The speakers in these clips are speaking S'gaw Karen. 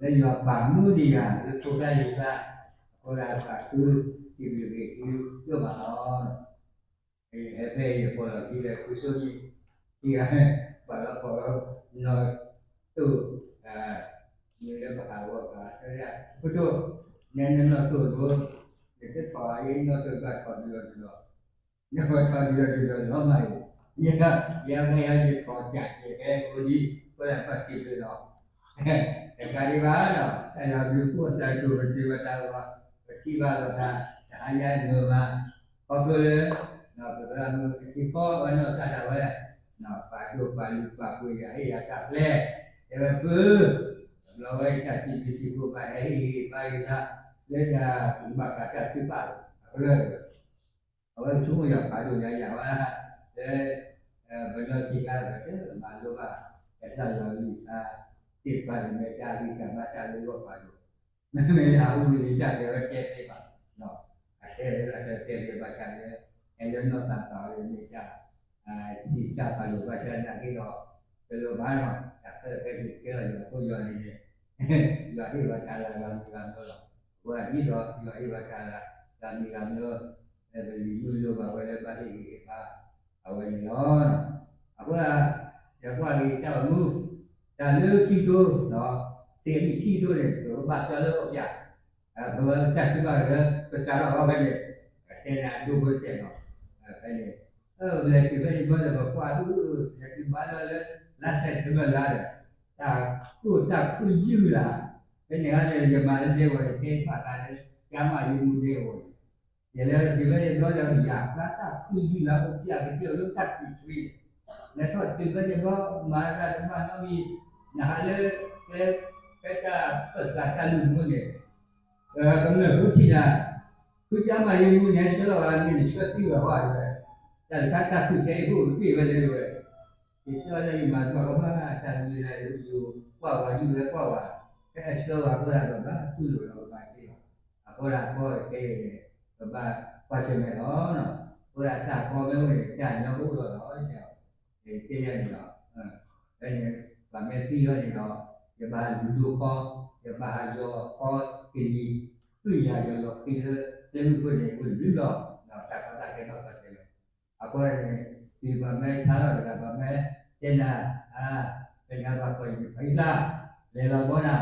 လၢယွၤပာ်မူဒံးယၤ လၢဖိသၣ်လံၤသၣ်, အဃိသတး ပာ်ဃု စံးဘျုးက့ၤသုဒိၣ်မးလီၤ. ယဟဲဖဲယပိာ်လီၤခံဒီးဃုဆိနံၣ်, ခံဂၤ ပာ်လီၤပိာ်လီၤ နီၢ်တိၢ် မ့ၢ်လၢပဟးဂီၤကၤ တဲဝဲဒၣ် ဖိတိၢ် နဲနနီၢ်တိၢ်ဖိ နတထီၣ်အံၤနီၢ်တိၢ်ဘၣ်ထီၣ်ဒုးအီၤဒုးလီၤ နထီၣ်ဒုးအီၤဒုးလီၤမးအံၤ, ယဲ ယဲယဲထီၣ်ကးကဲကဲအိၣ်ဒံး အဃိသတးပာ်စံးဘျုးလီၤ. တကးဒံးဘၣ်ဒီး တၢ်လၢအဘျုးအဖှိၣ်အသးကၠိၤ ပတုၤဘၣ်တၢ်ဂီၤ ပထံၣ်ဘၣ်လိာ်သး တဟါညါအံၤမုာ်မး ခီဖျိလၢ ပသရၣ်မုၣ်အထံဖီအီၣ်နီၢ်သးဒၣ်ဝဲ ပာ်ဒိၣ်ပာ်လုၢ်ပာ်ပှ့ၤယၤဟ့ၣ်ယၤတၢ်ဖျဲ တဲဝဲဖု တဘျီဝဲအံၤတၢ်စံးဘျုးစံးဖှိၣ်ဘၣ်ဟဲဟ့ၣ်ဂံၢ်ဘါယၤ လၢတၢ်ကူၣ်ဘၣ်ဃးတၢ်ထုကဖၣ်အကရၢၢ် အဝဲဆိကမိၣ်ယၤဖးဒိၣ်ယၤယၤဝဲ လၢ ပနီၢ်ဆံးခါဒီး မၤလိဘၣ် ကစၢ်ယွၤအကလုၢ်ကထါ သ့ၣ်တဖၣ်န့ၣ်မ့ၢ်တၢ်ဂံၢ်တၢ်ဘါတၢ်လၢဂီၢ်ဖးဒိၣ် မ့မ့ၢ်လၢအအိၣ်ဝဲန့ၣ် တၢ်တဲဝဲတဲသ့ဘၣ် အတဲဝဲဒၣ်တဲသ့ဘၣ်ဆၣ်လၢ ဟဲလၢနီၢ်သးသးဝဲမ့ၢ်တၢ် စံးစၢ်ဖးဒိၣ်ဘၣ်ဆၣ်နာ်က့ဒီး တလိၣ်ဘၣ်နီၤ တၢ်ခဲလၢာ်ခဲဆ့ကဲလီၤယွၤခိၣ်ယွၤန့ၣ်န့ၣ် ယွၤဟ့ၣ်ဝဲတၢ်လၢဂၤမံၤဂၤမံၤလီၤ အဃိဒ်ဒီး ယွၤဟ့ၣ်ဝဲတၢ်လၢဂၤမံၤဂၤမံၤလီၤ ပလံၤမုၢ်လိဘၣ်ဝဲလၢဘၣ်ဟ့ၣ်ဂံၢ်ဟ့ၣ်ဘါ အဝဲန့ၣ်လီၤ. အဃိ ယကွၢ်က့ၤတၢ်အိၣ်မူ တၢ်လၢခံကထိ သ့ၣ်မံၤခံကထိန့ၣ် ပကဘၣ်တၢ်လၢအီၣ်ပၠး ပဝဲတၢ်ထုကဖၣ်လၢ ပစးထီၣ်အီၤဖဲန့ၣ် ပတဲနၤဒိဖိတတဲနီၤ ဖဲန့ၣ် ပလဲၤတုၤဖဲန့ၣ်ဘျီဒီးပကွၢ်ဒု လဲၤတုၤဘၣ်လၢ လါစဲးပထ့ဘၢၣ်လါဒီး တၢ်ကိၢ်တၢ်ခုၣ်ယုၢ်လၢ် ဖဲန့ၣ်ဟီန့ၣ် ယမၤလၢဒဲကဝီၤန့ၣ် တဲဘၣ်သးလၢ ကၠါမးယမူဒဲကဝီၤန့ၣ် ယလဲၤတုၤဖဲန့ၣ်ဘျီဒီး ယၤကျါတၢ်ခုၣ်ယုၢ်လၢ်အိၣ်ပၠးကတၢၢ်လၢတၢ်ခုၣ်ဆွံန့ၣ် လဲၤထီၣ်တုၤဖဲန့ၣ်ဘျီ မၤတၢ်တမၤနီတမံၤ နဟးလၢ ဖဲ ဖဲတၢ်ပၢၢ်ဆှၢတၢ်လုၢ်မူန့ၣ် ကမျၢၢ်ဖိထံၣ်နၤ ဖုကၠါမးယမူန့ၣ် ဆှၢလီၤဂၤမ့ၢ်နဆှၢသံဝဲဟီဝဲ တၢ်တခါတၢ်ခုၣ်ထဲအံၤအိၣ်တပ့ၢ်ဝဲလၢဝဲ ယတဲလၢယမၤတဘၣ်ကမၣ်တၢ်ဂ့ၤလၢယကွၢ်ဝဲယုၢ်ဝဲကွၢ်ဝဲ ဖဲအဆှၢဝဲအဃိသတးဒီးဘၣ်တူၢ်လိာ်ဒီးကမၤတ့ၢ်ဘၣ် အဃိသတးကီခဲအံၤန့ၣ် ပဘၣ်ကွၢ်ဆၢၣ်မဲာ်လီၤ. အဃိသတးတၢ်ကီမ့ၢ်အိၣ်န့ၣ် တၢ်ညီကအိၣ်ဒီးလီၤ တဲယၤန့ၣ်လီၤ. ဖဲန့ၣ် ပှၤမ့ၢ်သံလီၤန့ၣ်ဒီး ယဘၣ်ဟးလူၤဒိခီ ယဘၣ်ဟးယီၤခီကလံၤ ဃုယၤယီၤလီၤဃံလၢ ကျဲမုၢ်ခိၣ်န့ၣ် အိၣ်တဘျုးလီၤ တၢ်ကီတၢ်ခဲထီၣ်ကီတဲာ်လီၤ. အဃိန့ၣ် တုၤပှၤမ့ၢ်ဆါလီၤတဂၤ ပှၤမ့ၢ်တဲနၤ ဖဲန့ၣ်ဘၣ်ကိးယံၤဖးယံၤလၢ် လဲၤလီၤဘီနၤ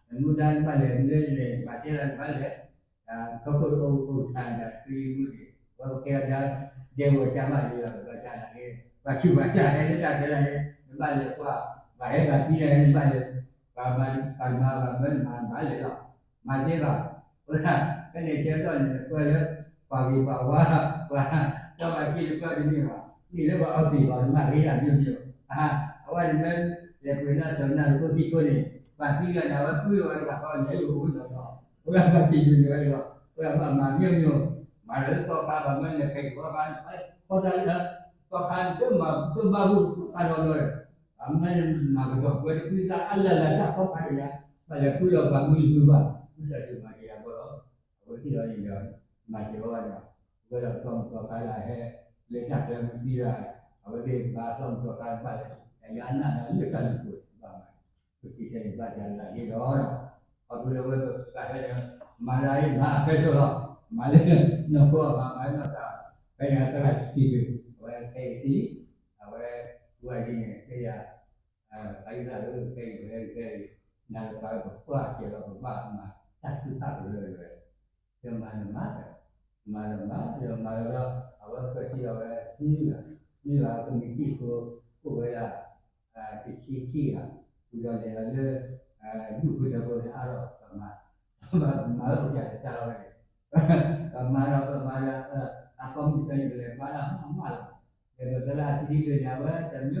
နမူဒါနဘၣ်လဲၤမ့ၢ်လၢလဲၤ ပှၤတဲလီၤနဘၣ်လဲၤ ထီခိၣ်အိၣ်အိၣ်ထါနၤတၢ်တယုၢ်မုၢ်န့ၣ် ဝဲပကဲဒၣ် ဒဲကဝီၤကၠါမးယလီၤ ပဘၣ်ဆါနၤက့ ပှၤဆူးပှၤဆါဟဲလၢတၢ်တဲလီၤန့ၣ် နဘၣ်လဲၤကွၢ် ပှၤဟဲဘၣ်သံန့ၣ် နဘၣ်လဲၤ ပှၤမၤပှၤမၤဘၣ်မၢနမၤနဘၣ်လဲၤလီၤ မၤသ့ဘၣ် အဃိသတး ဖဲန့ၣ်ဆၢကတီၢ်န့ၣ် နကွၢ်လၢ ပှၤဂ့ၤပှၤဝါ ပှၤ စီၤဘၣ်က့ၤတကွၢ်တန့ၢ်ဘၣ် န့ၢ်လၢပှၤအီသံးဘၣ် နမၤဂ့ၤဒၣ်မ့ၢ်မ့ၢ် အဝဲန့ၣ်မ့ၢ် လဲၤပှ့ၤနီၢ်စီၤနၢ်တခိၣ်သံခိၣ်န့ၣ် ပှၤသံလီၤန့ၣ် အဝဲဃုလီၤဝဲတဂၤဃီန့ၣ် လဲၤလိာ်အိၣ်နီၤနီၤ အဝဲပှၤစံးဘျုးန့ၢ်ဝဲလီၤ အဝဲဘၣ်မၤမ့ၢ်မ့ၢ် မၤလၢသီခါ ပှၤမၢနလဲၤဖဲအံၤသီခါ ခီသးလၢ သီခါန့ၣ် တမၤတဘၣ်ဘူးသီခါနီၤနီၤ အမ့ၢ်မၤကဒီးဝဲတကွံသးအလၢ်လၢ်တၢ်ခီခါန့ၣ် ဘၣ်လဲၤဃုလီၤပှၤမုၢ်တဘျုးဘၣ် မုၢ်ဆါတမၤက့ၤအဘီလီၤ အဝဲသ့ၣ်လီၤန့ၣ်ဒီး မၤစၢၤဝဲဒီး ဝဲဒီးသီၣ်မုၣ်သီခါလၢဟဲ လၢတၢ်ကျဲမုၢ်သံလၢ အဝဲသ့ၣ်ဘၣ်သီၣ်မုၣ်သီခါဘၣ်လဲၣ် ယၤနၢ်လၢတၢ်လူၢ်ခိၣ်ဘၣ်မး ပက့ၤတဲန့ၣ်ဘၣ်ယၤလၢဟ့ၣ်ဒီး ခီဖျိလၢဝဲပကးဖဲန့ၣ် မၤလၢဟ့ၣ်မၤအဖဲဆိလီၤ မၤလၢ နီၢ်ခိအမၤ မၤလၢနီၢ်သး ဖဲန့ၣ်သရၣ်စံးဘျုး အဝဲခဲအံၤသံ အဝဲ ဝဲဒ်န့ၣ် တဲယၤ ပှၤအံသရၣ်ဧၢ ခဲအံၤ ပဟဲခဲအံၤ နၤလၢပှၤပှၢ်ကဲလီၤပဘၣ်မၤ တၢ်ထုကဖၣ်ကရၢကရၢ ယမၤနမၤ မၤနမၤ ယမၤလီၤဒီး အဝဲကွဲးစံးအဝဲ နွံဂၤ နွံဂၤကမံးတံာ်ဖိ အိၣ်ဝဲဒၣ် တဆံခံဂၤ ဝံၤဒီးလဲၤလီၤလၢ ဒူၣ်ဖိထၢဖိန့ၣ်အါထီၣ် ပမၤ ပမၤလၢအိၣ်စၢ်တၢ်ဝဲန့ၣ် ပမၤဒီးပမၤဒီး အကီမုၢ်ဆါန့ၣ် ပလဲၤဘါတၢ်မးမးလီၤ ဒီးပသရၣ်စံးဒ်န့ၣ် အဝဲတမံၤလီၤ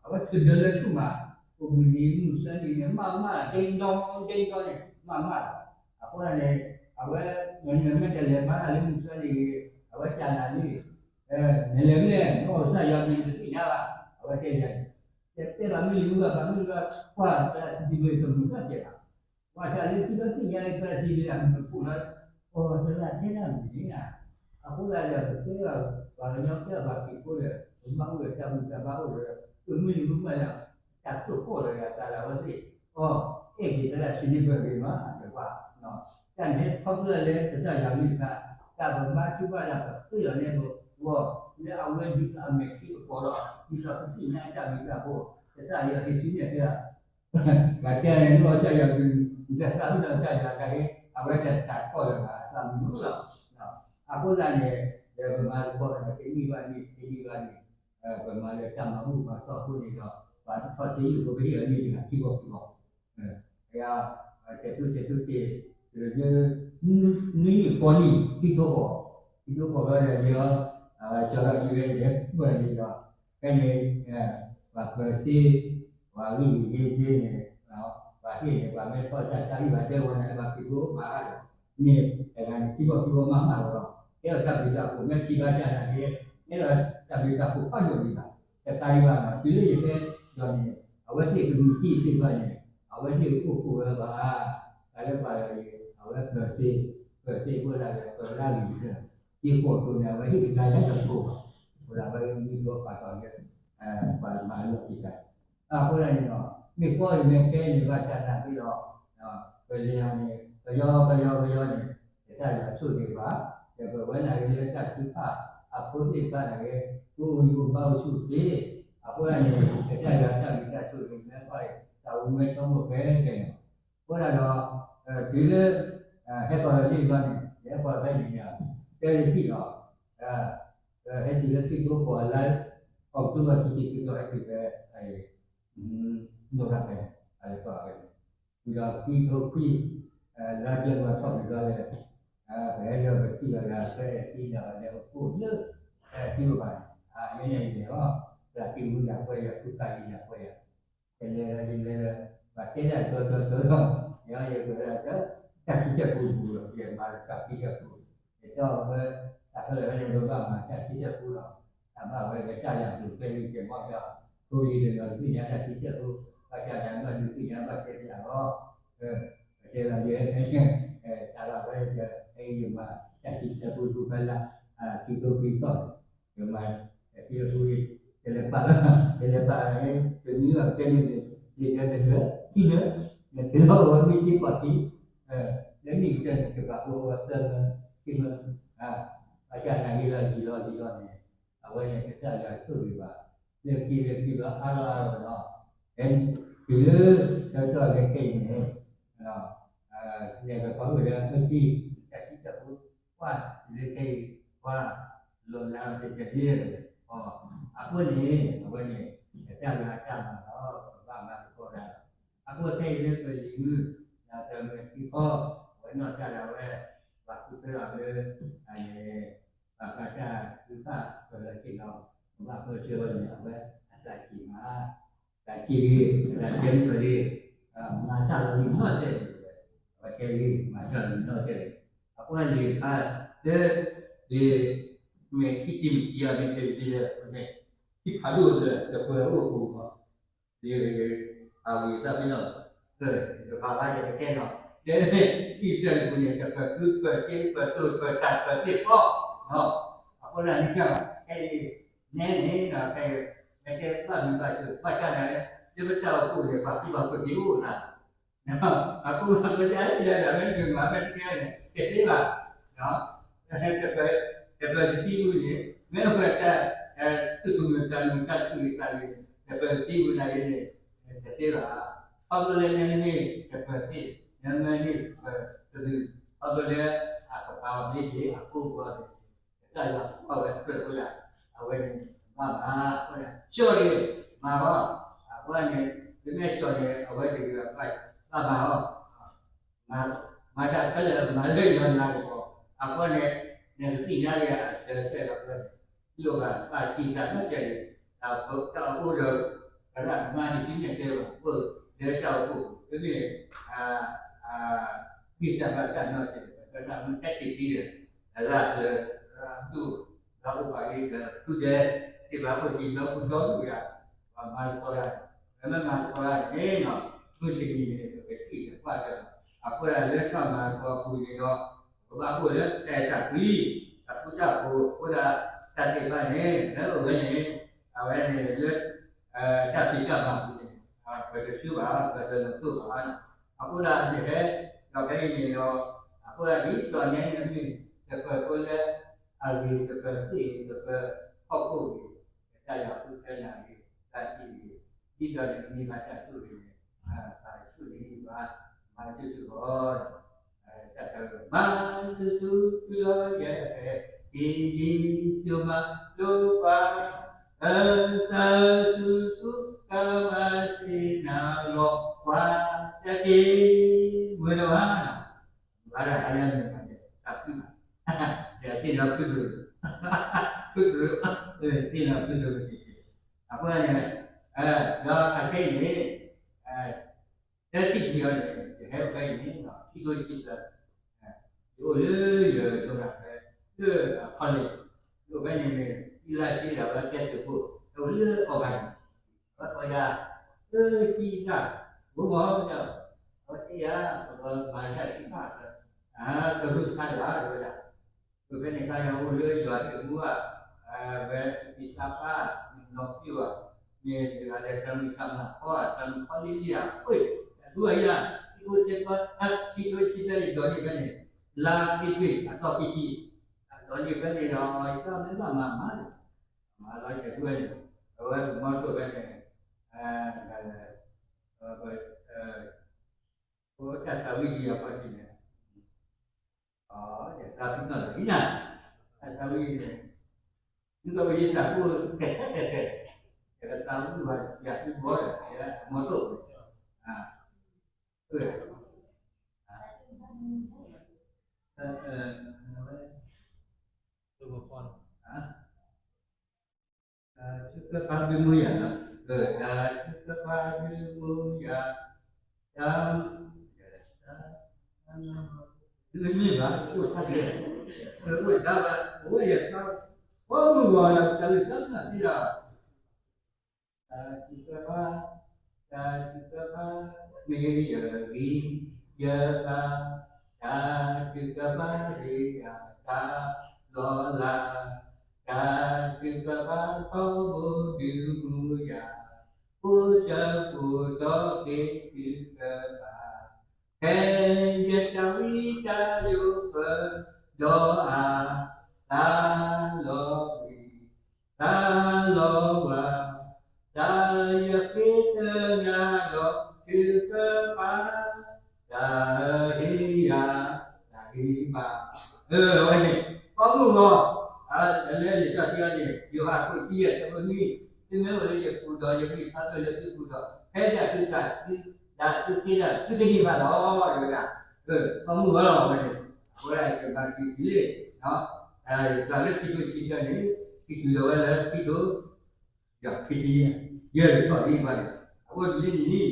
အဝဲထုးဒၢလၢဆူၣ်မး အိၣ်ဘှံးနံၤမုၢ်ဆါနံၤန့ၣ် မးမး ဒ့ဒီ ဒ့ဒီန့ၣ် မးမးလီၤ အဃိန့ၣ် အဝဲ နမ့ၢ်တလဲၤဘါတၢ်လၢမုၢ်ဆါနံၤ အဝဲတၢ်နာ်န့ၣ် နလဲၤမ့ၢ်လဲၣ် နအီၣ်ကစၢ်ယွၤမံၤတသ့ၣ်ညါဘၣ် အဝဲတဲယၤန့ၣ် တဲဘၣ်မုၢ်လံၤမုၢ်ဘၣ် ဘၣ်မုၢ်လံၤဘၣ် ကွၢ်သရၣ်စံးဒ်န့ၣ် တမုာ်ဘၣ်ကဲဘၣ် ကွၢ်ဆၣ်လၢခံဘၣ်သ့ၣ်ညါလၢသရၣ်စံးဒ်န့ၣ် အမုာ်ဖိလီၤ အီၤတလၢ်တဲတၢ်မုၢ်န့ၣ်ဧါ, အဃိသတးဒီး ပတဲဒီး ပှၤကညီကဲဘၣ်က့ၤဖိဒီး ပမ့ၢ်အိၣ်ဒီးတၢ်ဘူၣ်တၢ်ဘါအိၣ်ဒီး ပမုၢ်နံၤမုၢ်မၢ်လၢ တၢ်သိၣ်ဃီၣ်လၢယၤတၢ်လၢအဝဲသ့ၣ် အီၤ အဲၣ်က့ၤတၢ်လၢဆံးန့ၢ်ပၢၢ်ဂ့ၤမး တပှၢ် တၢ်န့ၣ်ခီဖျိလၢကစၢ်ယွၤကလုၢ်ကထါ တၢ်ပဘါထုကဖၣ်တၢ်ပသ့လီၤန့ၣ်ပဂီၢ် လၢအဝဲဒုးအမဲာ်ခံအပီၤဒီး ဒ်သိးကသ့ၣ်ညါတၢ်ဘျုးတၢ်ဖှိၣ် ကစၢ်ယွၤဟ့ၣ်ဆူမဲာ်တဲ ပှၤတဲန့ၣ် လီၤကစၢ်ယွၤကလုၢ် ကစၢ်သးဝံၣ်ဒီးကစၢ်ယွၤတၢ်ဟ့ၣ် အဝဲတၢ်စးထီၣ်လၢၤဘၣ်အသးမုၢ်လီၤ. အဃိသတးန့ၣ် ဒီးပမၤသကိးဒီးတနံၣ်ဘၣ်နံၣ် တနံၣ်ဘၣ်နံၣ် ပမၤလၢတၢ်မၤဘူၣ်မၤတီၢ်အဃိန့ၣ်ဒီး ပှၤတထီၣ်သ့ယုၢ်ဖိကဟ့ၣ်အီၤန့ၢ်တဂၤခံဘီခံဘီ တၢ်တဲာ်ထူၣ်တဲာ်ထူၣ်က့ၤ တကဒၢ နွံနံၣ်ဃိးနံၣ် ခံထိဃိး ခံထိဃိးဘျီဒီးယဲ အဝဲကၠီဒီးယဝဲယဲ ပၢၢ်န့ၣ်ဒီး ဖဲန့ၣ် ပှၤပၢၤစ့ ပှၤဂံၢ်ယ့ၣ်ယ့ၣ်န့ၣ် ပှၤဟ့ၣ်န့ၣ် ပှၤမ့ၢ်ဖီၣ်တၢ်တၢ်ဂံၢ်ဘၣ်တဲဝဲန့ၣ် ပှၤက့ၤဖိမၤဒီး န့ၣ် တဂၤန့ၣ် ခံဘီခံဘီမးမးလီၤ ကဲထီၣ်တၢ်ဘျုးတၢ်ဖှိၣ် မ့ၢ်ထံၣ်ဘၣ်တၢ်နာ်က့ ကဲထီၣ်တၢ်ဘျုးတၢ်ဖှိၣ်ဖးဒိၣ်ဒံးဘၣ် တခါအံၤဘၣ်နီၤ တုၤလၢယတဲဒီးန့ၣ် အဝဲသ့ၣ်ကမံၤတံၢ်သ့ၣ်တဖၣ်န့ၣ် အဝဲသ့ၣ်ကအိၣ်ဃိဝဲဘၣ် တၢ်လၢပှၤဒီးအံၤ အဝဲပၢၤစ့ ပၢၤစ့အဃိသတးဒီး ပၢၤလၢအဂံၢ်စၢၤ ယဃိးတိၤန့ၣ် အဝဲဟ့ၣ်ကဒါယၤတဖိးဘၣ် အဃိဒၣ်ဝဲမံၤဒီးပာ်ထီၣ်လၢ ပှၤမၤလီၢ်ခံတၢ် အဃိသတးန့ၣ်ဒီး မ့ၢ်ကီၢ်အံၤမ့ၢ်ခဲအံၤန့ၣ် ဘၣ်ဆၣ်နာ်က့ဒီး ပလဲၤအီၤန့ၣ် ပယီၤပယီၤပယီၤန့ၣ် ကစၢ်ယွၤဆိၣ်ဂ့ၤဘၣ် ဒီးပဝဲနာ်က့လၢတၢ်ထုကဖၣ်အဖိသ့ၣ်တဖၣ်နာ်က့ ကအိၣ်မူအိၣ်ဘၣ်အိၣ်ဆူၣ်ချ့ အဃိသတးန့ၣ် ကစၢ်ယွၤတၢ်ဘျုးတၢ်ဆိၣ်ဂ့ၤမ့ၢ်ကီၢ်အံၤ တၢ်အိၣ်မူမ့ၢ်ထီဘိခဲလၢာ်န့ၣ် အဃိသတးဒီး တုၤလၢ ဟဲကီၢ်လီၤလံဘျီန့ၣ် ယဟဲကီၢ်ဖဲန့ၣ်န့ၣ် တဲလၢဟံၣ်လီၤ ဟဲတုၤလၢခံကထိဃိးလါ October ခံဆံခံသီ ဟဲတုၤဖဲ November ဖဲန့ၣ် အလဲၤကီၢ်ဖဲန့ၣ် ဝံၤဒီးခံကထိခွံ လါ January ထီၣ်က့ၤဘျီလဲၣ် ပဟဲလၢပထံၣ်လီၤလၢ ဖဲအဲၣ်စံဒီးလဲၤအိၣ်ဖှိၣ်လၢ ဖဲအဲၣ်စံအိၣ်ဘၣ်န့ၣ် အါန့ၣ်န့ၣ်ယလဲၤလီၤ သးကံၢ်မူဒၣ်ပှဲၤယၤ ဖုခးယံၤဒၣ်ပှဲၤယၤ ယလဲၤလၢယလဲၤလၢ ပှၤတဲဒၣ်ကၠီကၠီကၠီလီၤ ယဲယကွဲးဒၣ် တၢ်ခံကပူၤပူၤလီၤ ယမၤတၢ်ခံကပူၤ ယတဲအီၤဝဲ တၢ်ခဲလၢာ်ဝဲန့ၣ် ပဘၣ်မၤတၢ်ခံကပူၤလီၤ တၢ်ဘၣ်ဝဲကစၢ်ယွၤကျိၤကျဲလံ ကဲမီၢ်ပျီ ဖိလံၤတနီၤသ့ၣ်ညါတၢ်ခံကပူၤ ဘၣ်ဆၣ်သနာ်က့ဒုးသ့ၣ်ညါဘၣ်တဲပျးလီၤ ပတဲလီၤယဲ တၢ်လီၢ်ဝဲယဲ ယမၤတၢ်ခံကပူၤပူၤဖဲလၢ ခံကပူၤခံကပူၤ ယမၤ တၢ်ခံကပူၤ ယလဲၤပာ်လီၤ ယလဲၤပာ် တမံၤလီၤတဲန့ၣ် ယတဲနကၢၢ် ခံကၢၢ် နတဲလီၤဝဲမ့ၢ်က့ၤပှၤခံ လၢနံၣ်ကတၢၢ်န့ၣ် ကဘၣ်အိၣ်ဝဲသၢမၢ ခံမၢ ဘၣ်ဆၣ်သနာ်က့လီၤယံၤလီၤယံၤလီၤန့ၣ် အဝဲန့ၣ်ကစၢ်ယွၤဆိၣ်ဂ့ၤဘၣ် လၢခံလၢခံလီၤအါလီၤအါလီၤနီၤ တုၤလၢ တၢ်ကီၢ်လၢခဲအံၤန့ၣ် လဲၤကပီၤအိၣ်လၢအမ့ၢ် တၢ်ထံၣ်တၢ်ဖိ ကွၢ်လၢခဲအံၤ ကွၢ် လီၤလးတကဒ့ အဃိန့ၣ် အဝဲန့ၣ် ကစၢ်ယွၤအတၢ်မၤလီၤ ပဘၣ်မၤသကိးတၢ်လီၤ အဃိခဲအံၤလၢပလံၤမုၢ် ဒီးတၢ်မၤထံကီၢ် အဝဲနီၢ်ကစၢ်ဒၣ်ဝဲ ပှၤဃုဖၢလီၤလၢ ပှၤကစၢ်ထုကဖၣ်ပလီၢ်ခံလီၤ ပဘၣ်ပၢဆှၢဝဲန့ၣ် အဝဲအသးကံၢ်မး သးကံၢ်ဂ့ၤ သးတဲမုၢ်လီၤလံ မၤစၢ်လီၤလံနီၢ်ကစၢ်ဒၣ်ဝဲ အဝဲတဲဂ့ၤ မၤစၢ်လီၤလံနီၢ်ကစၢ်ဒၣ်ဝဲ အဃိန့ၣ် လံာ်တခါ လၢ လံာ် မ့ၢ်ခံတံၤမသ့း မ့ၢ်တံၤမသ့း ခံဖးဒိၣ်လၢတပၢၤအိၣ်ပူၤမး လံာ် အဝံၤသးပ့ၤနီၣ် တဖးဘၣ်ယကတဲနီၤ တဲ အံၣ်စရ့လးပူၤန့ၣ် တပၢၤဃု ပၢၤက့ ပၢၤတိၢ် ပၢၤတၢ် ပၢၤသ့ၣ်ဖီ အဃိသတးန့ၣ် ခဲအံၤ နဲန့ၣ်နီၤ ခဲအံၤ မ့ၢ်တဲဘၣ်မုာ်ဘၣ်စၢၤ ဘၣ်ဆၣ်န့ၣ် လၢပတၢ်အိၣ်ဖှိၣ်န့ၣ် ပှၤကူပှၤကူတ့ၢ်အိၣ်နၤ အဃိ အဃိတၢ်လၢယၤ မ့ၢ်တမၤမ့ၢ်တကဲန့ၣ် တသ့ဘၣ်. တပၢၤ တပၢၤတသံပူၤန့ၣ် မ့ၢ်ဝဲတၢ် သုးကမုာ်သးမုာ် တၢ်သူၣ်ဂ့ၤသးဂ့ၤ တပၢၤတသံပူၤနာ်က့န့ၣ် တသ့ဘၣ်. ခီဖျိလၢနမ့ၢ်တပၢၤသ့ၣ် နမ့ၢ်န့ၢ်တပၢၤတမုာ် ခီဖျိလၢအကပၤအီၤမ့ၢ်ဂ့ၤ အကိးပူၤအီၤန့ၣ် ကစၢ်ယွၤကွၢ်ဝဲအကြၢးဝဲဒၣ် အဝဲန့ၣ် ဘၣ်မၤ အဃိန့ၣ် ကၠီၣ်န့ၣ် မၤအီၤ အဃိန့ၣ် ပမ့ၢ်ကၠီၣ်န့ၣ် အဝဲတဂ့ၤဘၣ် ဘၣ်မၤအီၤ မၤတၢ်ခဲလၢာ်မၤလၢယွၤနၤကပီၤ အဃိန့ၣ် နကသ့ၣ်ညါလၢအစၢၤစဲၣ်လီၤ အဃိန့ၣ် လိၣ်ဘၣ်ဘၣ်တံၢ်တၢ်နီၢ်ကဲၣ်န့ၣ် တၢ်အိၣ်ဒီး ကရၢကမါန့ၣ် ဒ်န့ၣ်တဲဘၣ် အိၣ်လၢတၢ်အိၣ်ဖှိၣ် တမ့ၢ် ဂံၢ်စၢ်ဘါစၢ်နီၢ်ကဲၣ် တၢ်မ့ၢ်တၢ်တ့ၢ်တ့ၢ်ဒီး ရၢ်စၢၤ ရၢ်ဒိၣ် ရၢ်အိၣ်ဘၣ်အံၤဒီး ဖုဒဲး တ့ၢ်ဘၣ်အိၣ်ဒံးနီၢ်ပူၤဒီဒူၣ်ယၤ ပှၤမၤသကိးတၢ် ပမ့ၢ်မၤသကိးတၢ်န့ၣ်နီၤ မုၢ်တနံၤန့ၣ် ပကထံၣ်တကွၢ်ဒီး အဃိဒၣ်လၢတၢ်မၤသကိးအပူၤန့ၣ်ဒီး ပဘၣ်အိၣ်လၢတၢ်အဲၣ်တၢ်ကွံ, တၢ်ဃူတၢ်ဖိး, အဃိသတး တၢ်သ့ၣ်တဖၣ်န့ၣ် လၢအဝဲန့ၣ် အဝဲန့ၣ်လၢ တၢ်ဖံးတၢ်မၤပူၤန့ၣ် ပတဆှၢဘၣ်, ပတလီၤတိၢ်ဘၣ်. အဃိသတးန့ၣ် ဒီးဖဲအံၤန့ၣ်ဒီး အဃိသတးဒ်သိးန့ၣ် နမ့ၢ်တပၢၤဖိလၢ အဂ့ၤတပၢၤသ့ၣ် တပၢၤဟီၣ်ခိၣ်ဂ့ၤ, ကစၢ်ယွၤဃုထၢနၤဂ့ၤ, တၢ်ထံၣ်ဂ့ၤ, ဒ်သိးန့ၣ် မ့ၢ်ဘၣ်တၢ်ဆိၣ်ဂ့ၤန့ၣ် ပာ်ဆိၣ်ဂ့ၤဘၣ်, မၤဆိၣ်ဂ့ၤဘၣ် တၢ်တဂၤ မၤဆူၣ်ဆူၣ်တုၤလီၤယဲၢ်, ဒ်ယ့ၣ်ၡူးမၤလိပှၤ, အသးစူၤဆူၣ်ကမၤဆ့ၣ်နီၤလီၤပှၤတက့ၢ်, မ့ၢ်တဘၣ်, ဘၣ်ဒၣ်အါလၢမ့ၢ်ဘၣ်ဒဲး တၢ်ဖုၣ်ဘၣ်, ယသ့ၣ်နီၣ်ဖုၣ်ကရူၢ်, ဖုၣ်ကရူၢ်, သ့ၣ်နီၣ်ဖုၣ်ကရူၢ်န့ၣ်, အဃိန့ၣ် ဒီးအခဲအံၤန့ၣ် တၢ်ထံၣ်ထံအီၤန့ၣ် ယဟဲအိၣ်ဖဲအံၤန့ၣ် ခံထိခံသၢ, ယအိၣ်လၢယဒိကဖဲ လၢအခီလ့ၣ်, ယအိၣ်ဖဲန့ၣ်န့ၣ် သံလၢရှ့လၢဝဲကဲသုးဖိ, ယအိၣ်လၢအီၣ်ဘၣ်န့ၣ်, ဝဲအီၣ်ယၤ, လၢသံတၢ်, ဘိမီၢ်တၢ်, အဝဲသ့ၣ်ယၤ, ပကမၤတၢ်သံတၢ်, ကရူၢ်တခါဒၣ်ဝဲဒၣ် ပဖဲန့ၣ်ခါယၤအိၣ်လၢယွၤတမူဘၣ်, ဝဲသံသးပှၢ်, နီၢ်ကံၢ်ဘၣ်, မ့ၢ်တဂၤလဲၤတၢ်မုၢ်တၢ်မၤခီ, တၢ်မုၢ်ခီလံလံဧါ, အဃိ တၢ်ဒူအယၤ, ခံထိခံသၢ, ခံထိခံသၢယဒိးန့ၢ်ဖဲန့ၣ်, လါဖ့ၤဘြူၤအၤရံၤ အသီခံဆံ, တၢ်ဒိးန့ၢ်ဖဲန့ၣ်ဒီး ယတၢ်မ့ၢ်ဘၣ်မၤမၤန့ၣ်, မၤလီၤယဲၢ်ဒူဝဲန့ၣ်, အဝဲမီထိၣ်ဖဲန့ၣ်, တၢ်လဲၣ်, တၢ်သးဝံၣ်ယံၤအပှၤကံၢ်န့ၣ် အ ယသးဝံၣ်နီၢ်လီၤဒ်နၤ, တၢ်သးဝံၣ်န့ၣ်, နကဝံၣ်သးအိၣ်တဲာ်တဲာ်တဲာ်တဲာ်, ယကသးဝံၣ်ဘၣ်ယၤသုဘီဒီး ယမီထိၣ်, တၢ် တၢ်ထုကဖၣ်ဒုးမူယၤ, တၢ်ထုကဖၣ်ဒုးမူယၤ, တၢ်, တမ့ၢ်ဘၣ်, အိၣ်တၢ်ဒဲး, အိၣ်တၢ်ဘၣ်, အိၣ်ယသး, အိၣ်မုၢ်ဂီၤဒီး တၢ်ဂ့ၢ်သးစၢ်သ့ဒီး တၢ်ထုကဖၣ်, တၢ်ထုကဖၣ်, မ့ၢ်ယဂံၢ်ယဘါ, တၢ်ထုကဖၣ်ဒံးယၤတၢ်လီၤလး, တၢ်ထုကဖၣ်ထီဘိဒုးမူယၤ, အိၣ်ဆၢဖိတီက့ၤထုကဖၣ်, ဖဲယတၢ်ဝံတၢ်ယိးပၢဒီးအါ, တၢ်လီၤဘှံး တၢ်လီၤဝါ, တၢ်ယဃ့တဂၤဒီးထုကဖၣ်, တၢ်ဟ့ၣ်ယၤ, တၢ်ဟ့ၣ်ဘၣ်, အဝဲန့ၣ်, ကိးမုၢ်ဂီၤ, လၢလံာ်စီဆှံအံၤန့ၣ် ယိၤဟၣ်အခိၣ်ခံယဲၢ် တၢ်မနုၤ, သုမ့ၢ်အိၣ်လၢယပူၤဒီး ယကလုၢ်ကထါအိၣ်လၢသုပူၤဒီး ဖဲဒၣ်သုသးသု ဒၣ်သုသ့ဒၣ်သုကန့ၢ်ဘၣ်လီၤ တဲဝဲဒၣ်, ကိးမုၢ်ဂီၤလီၤ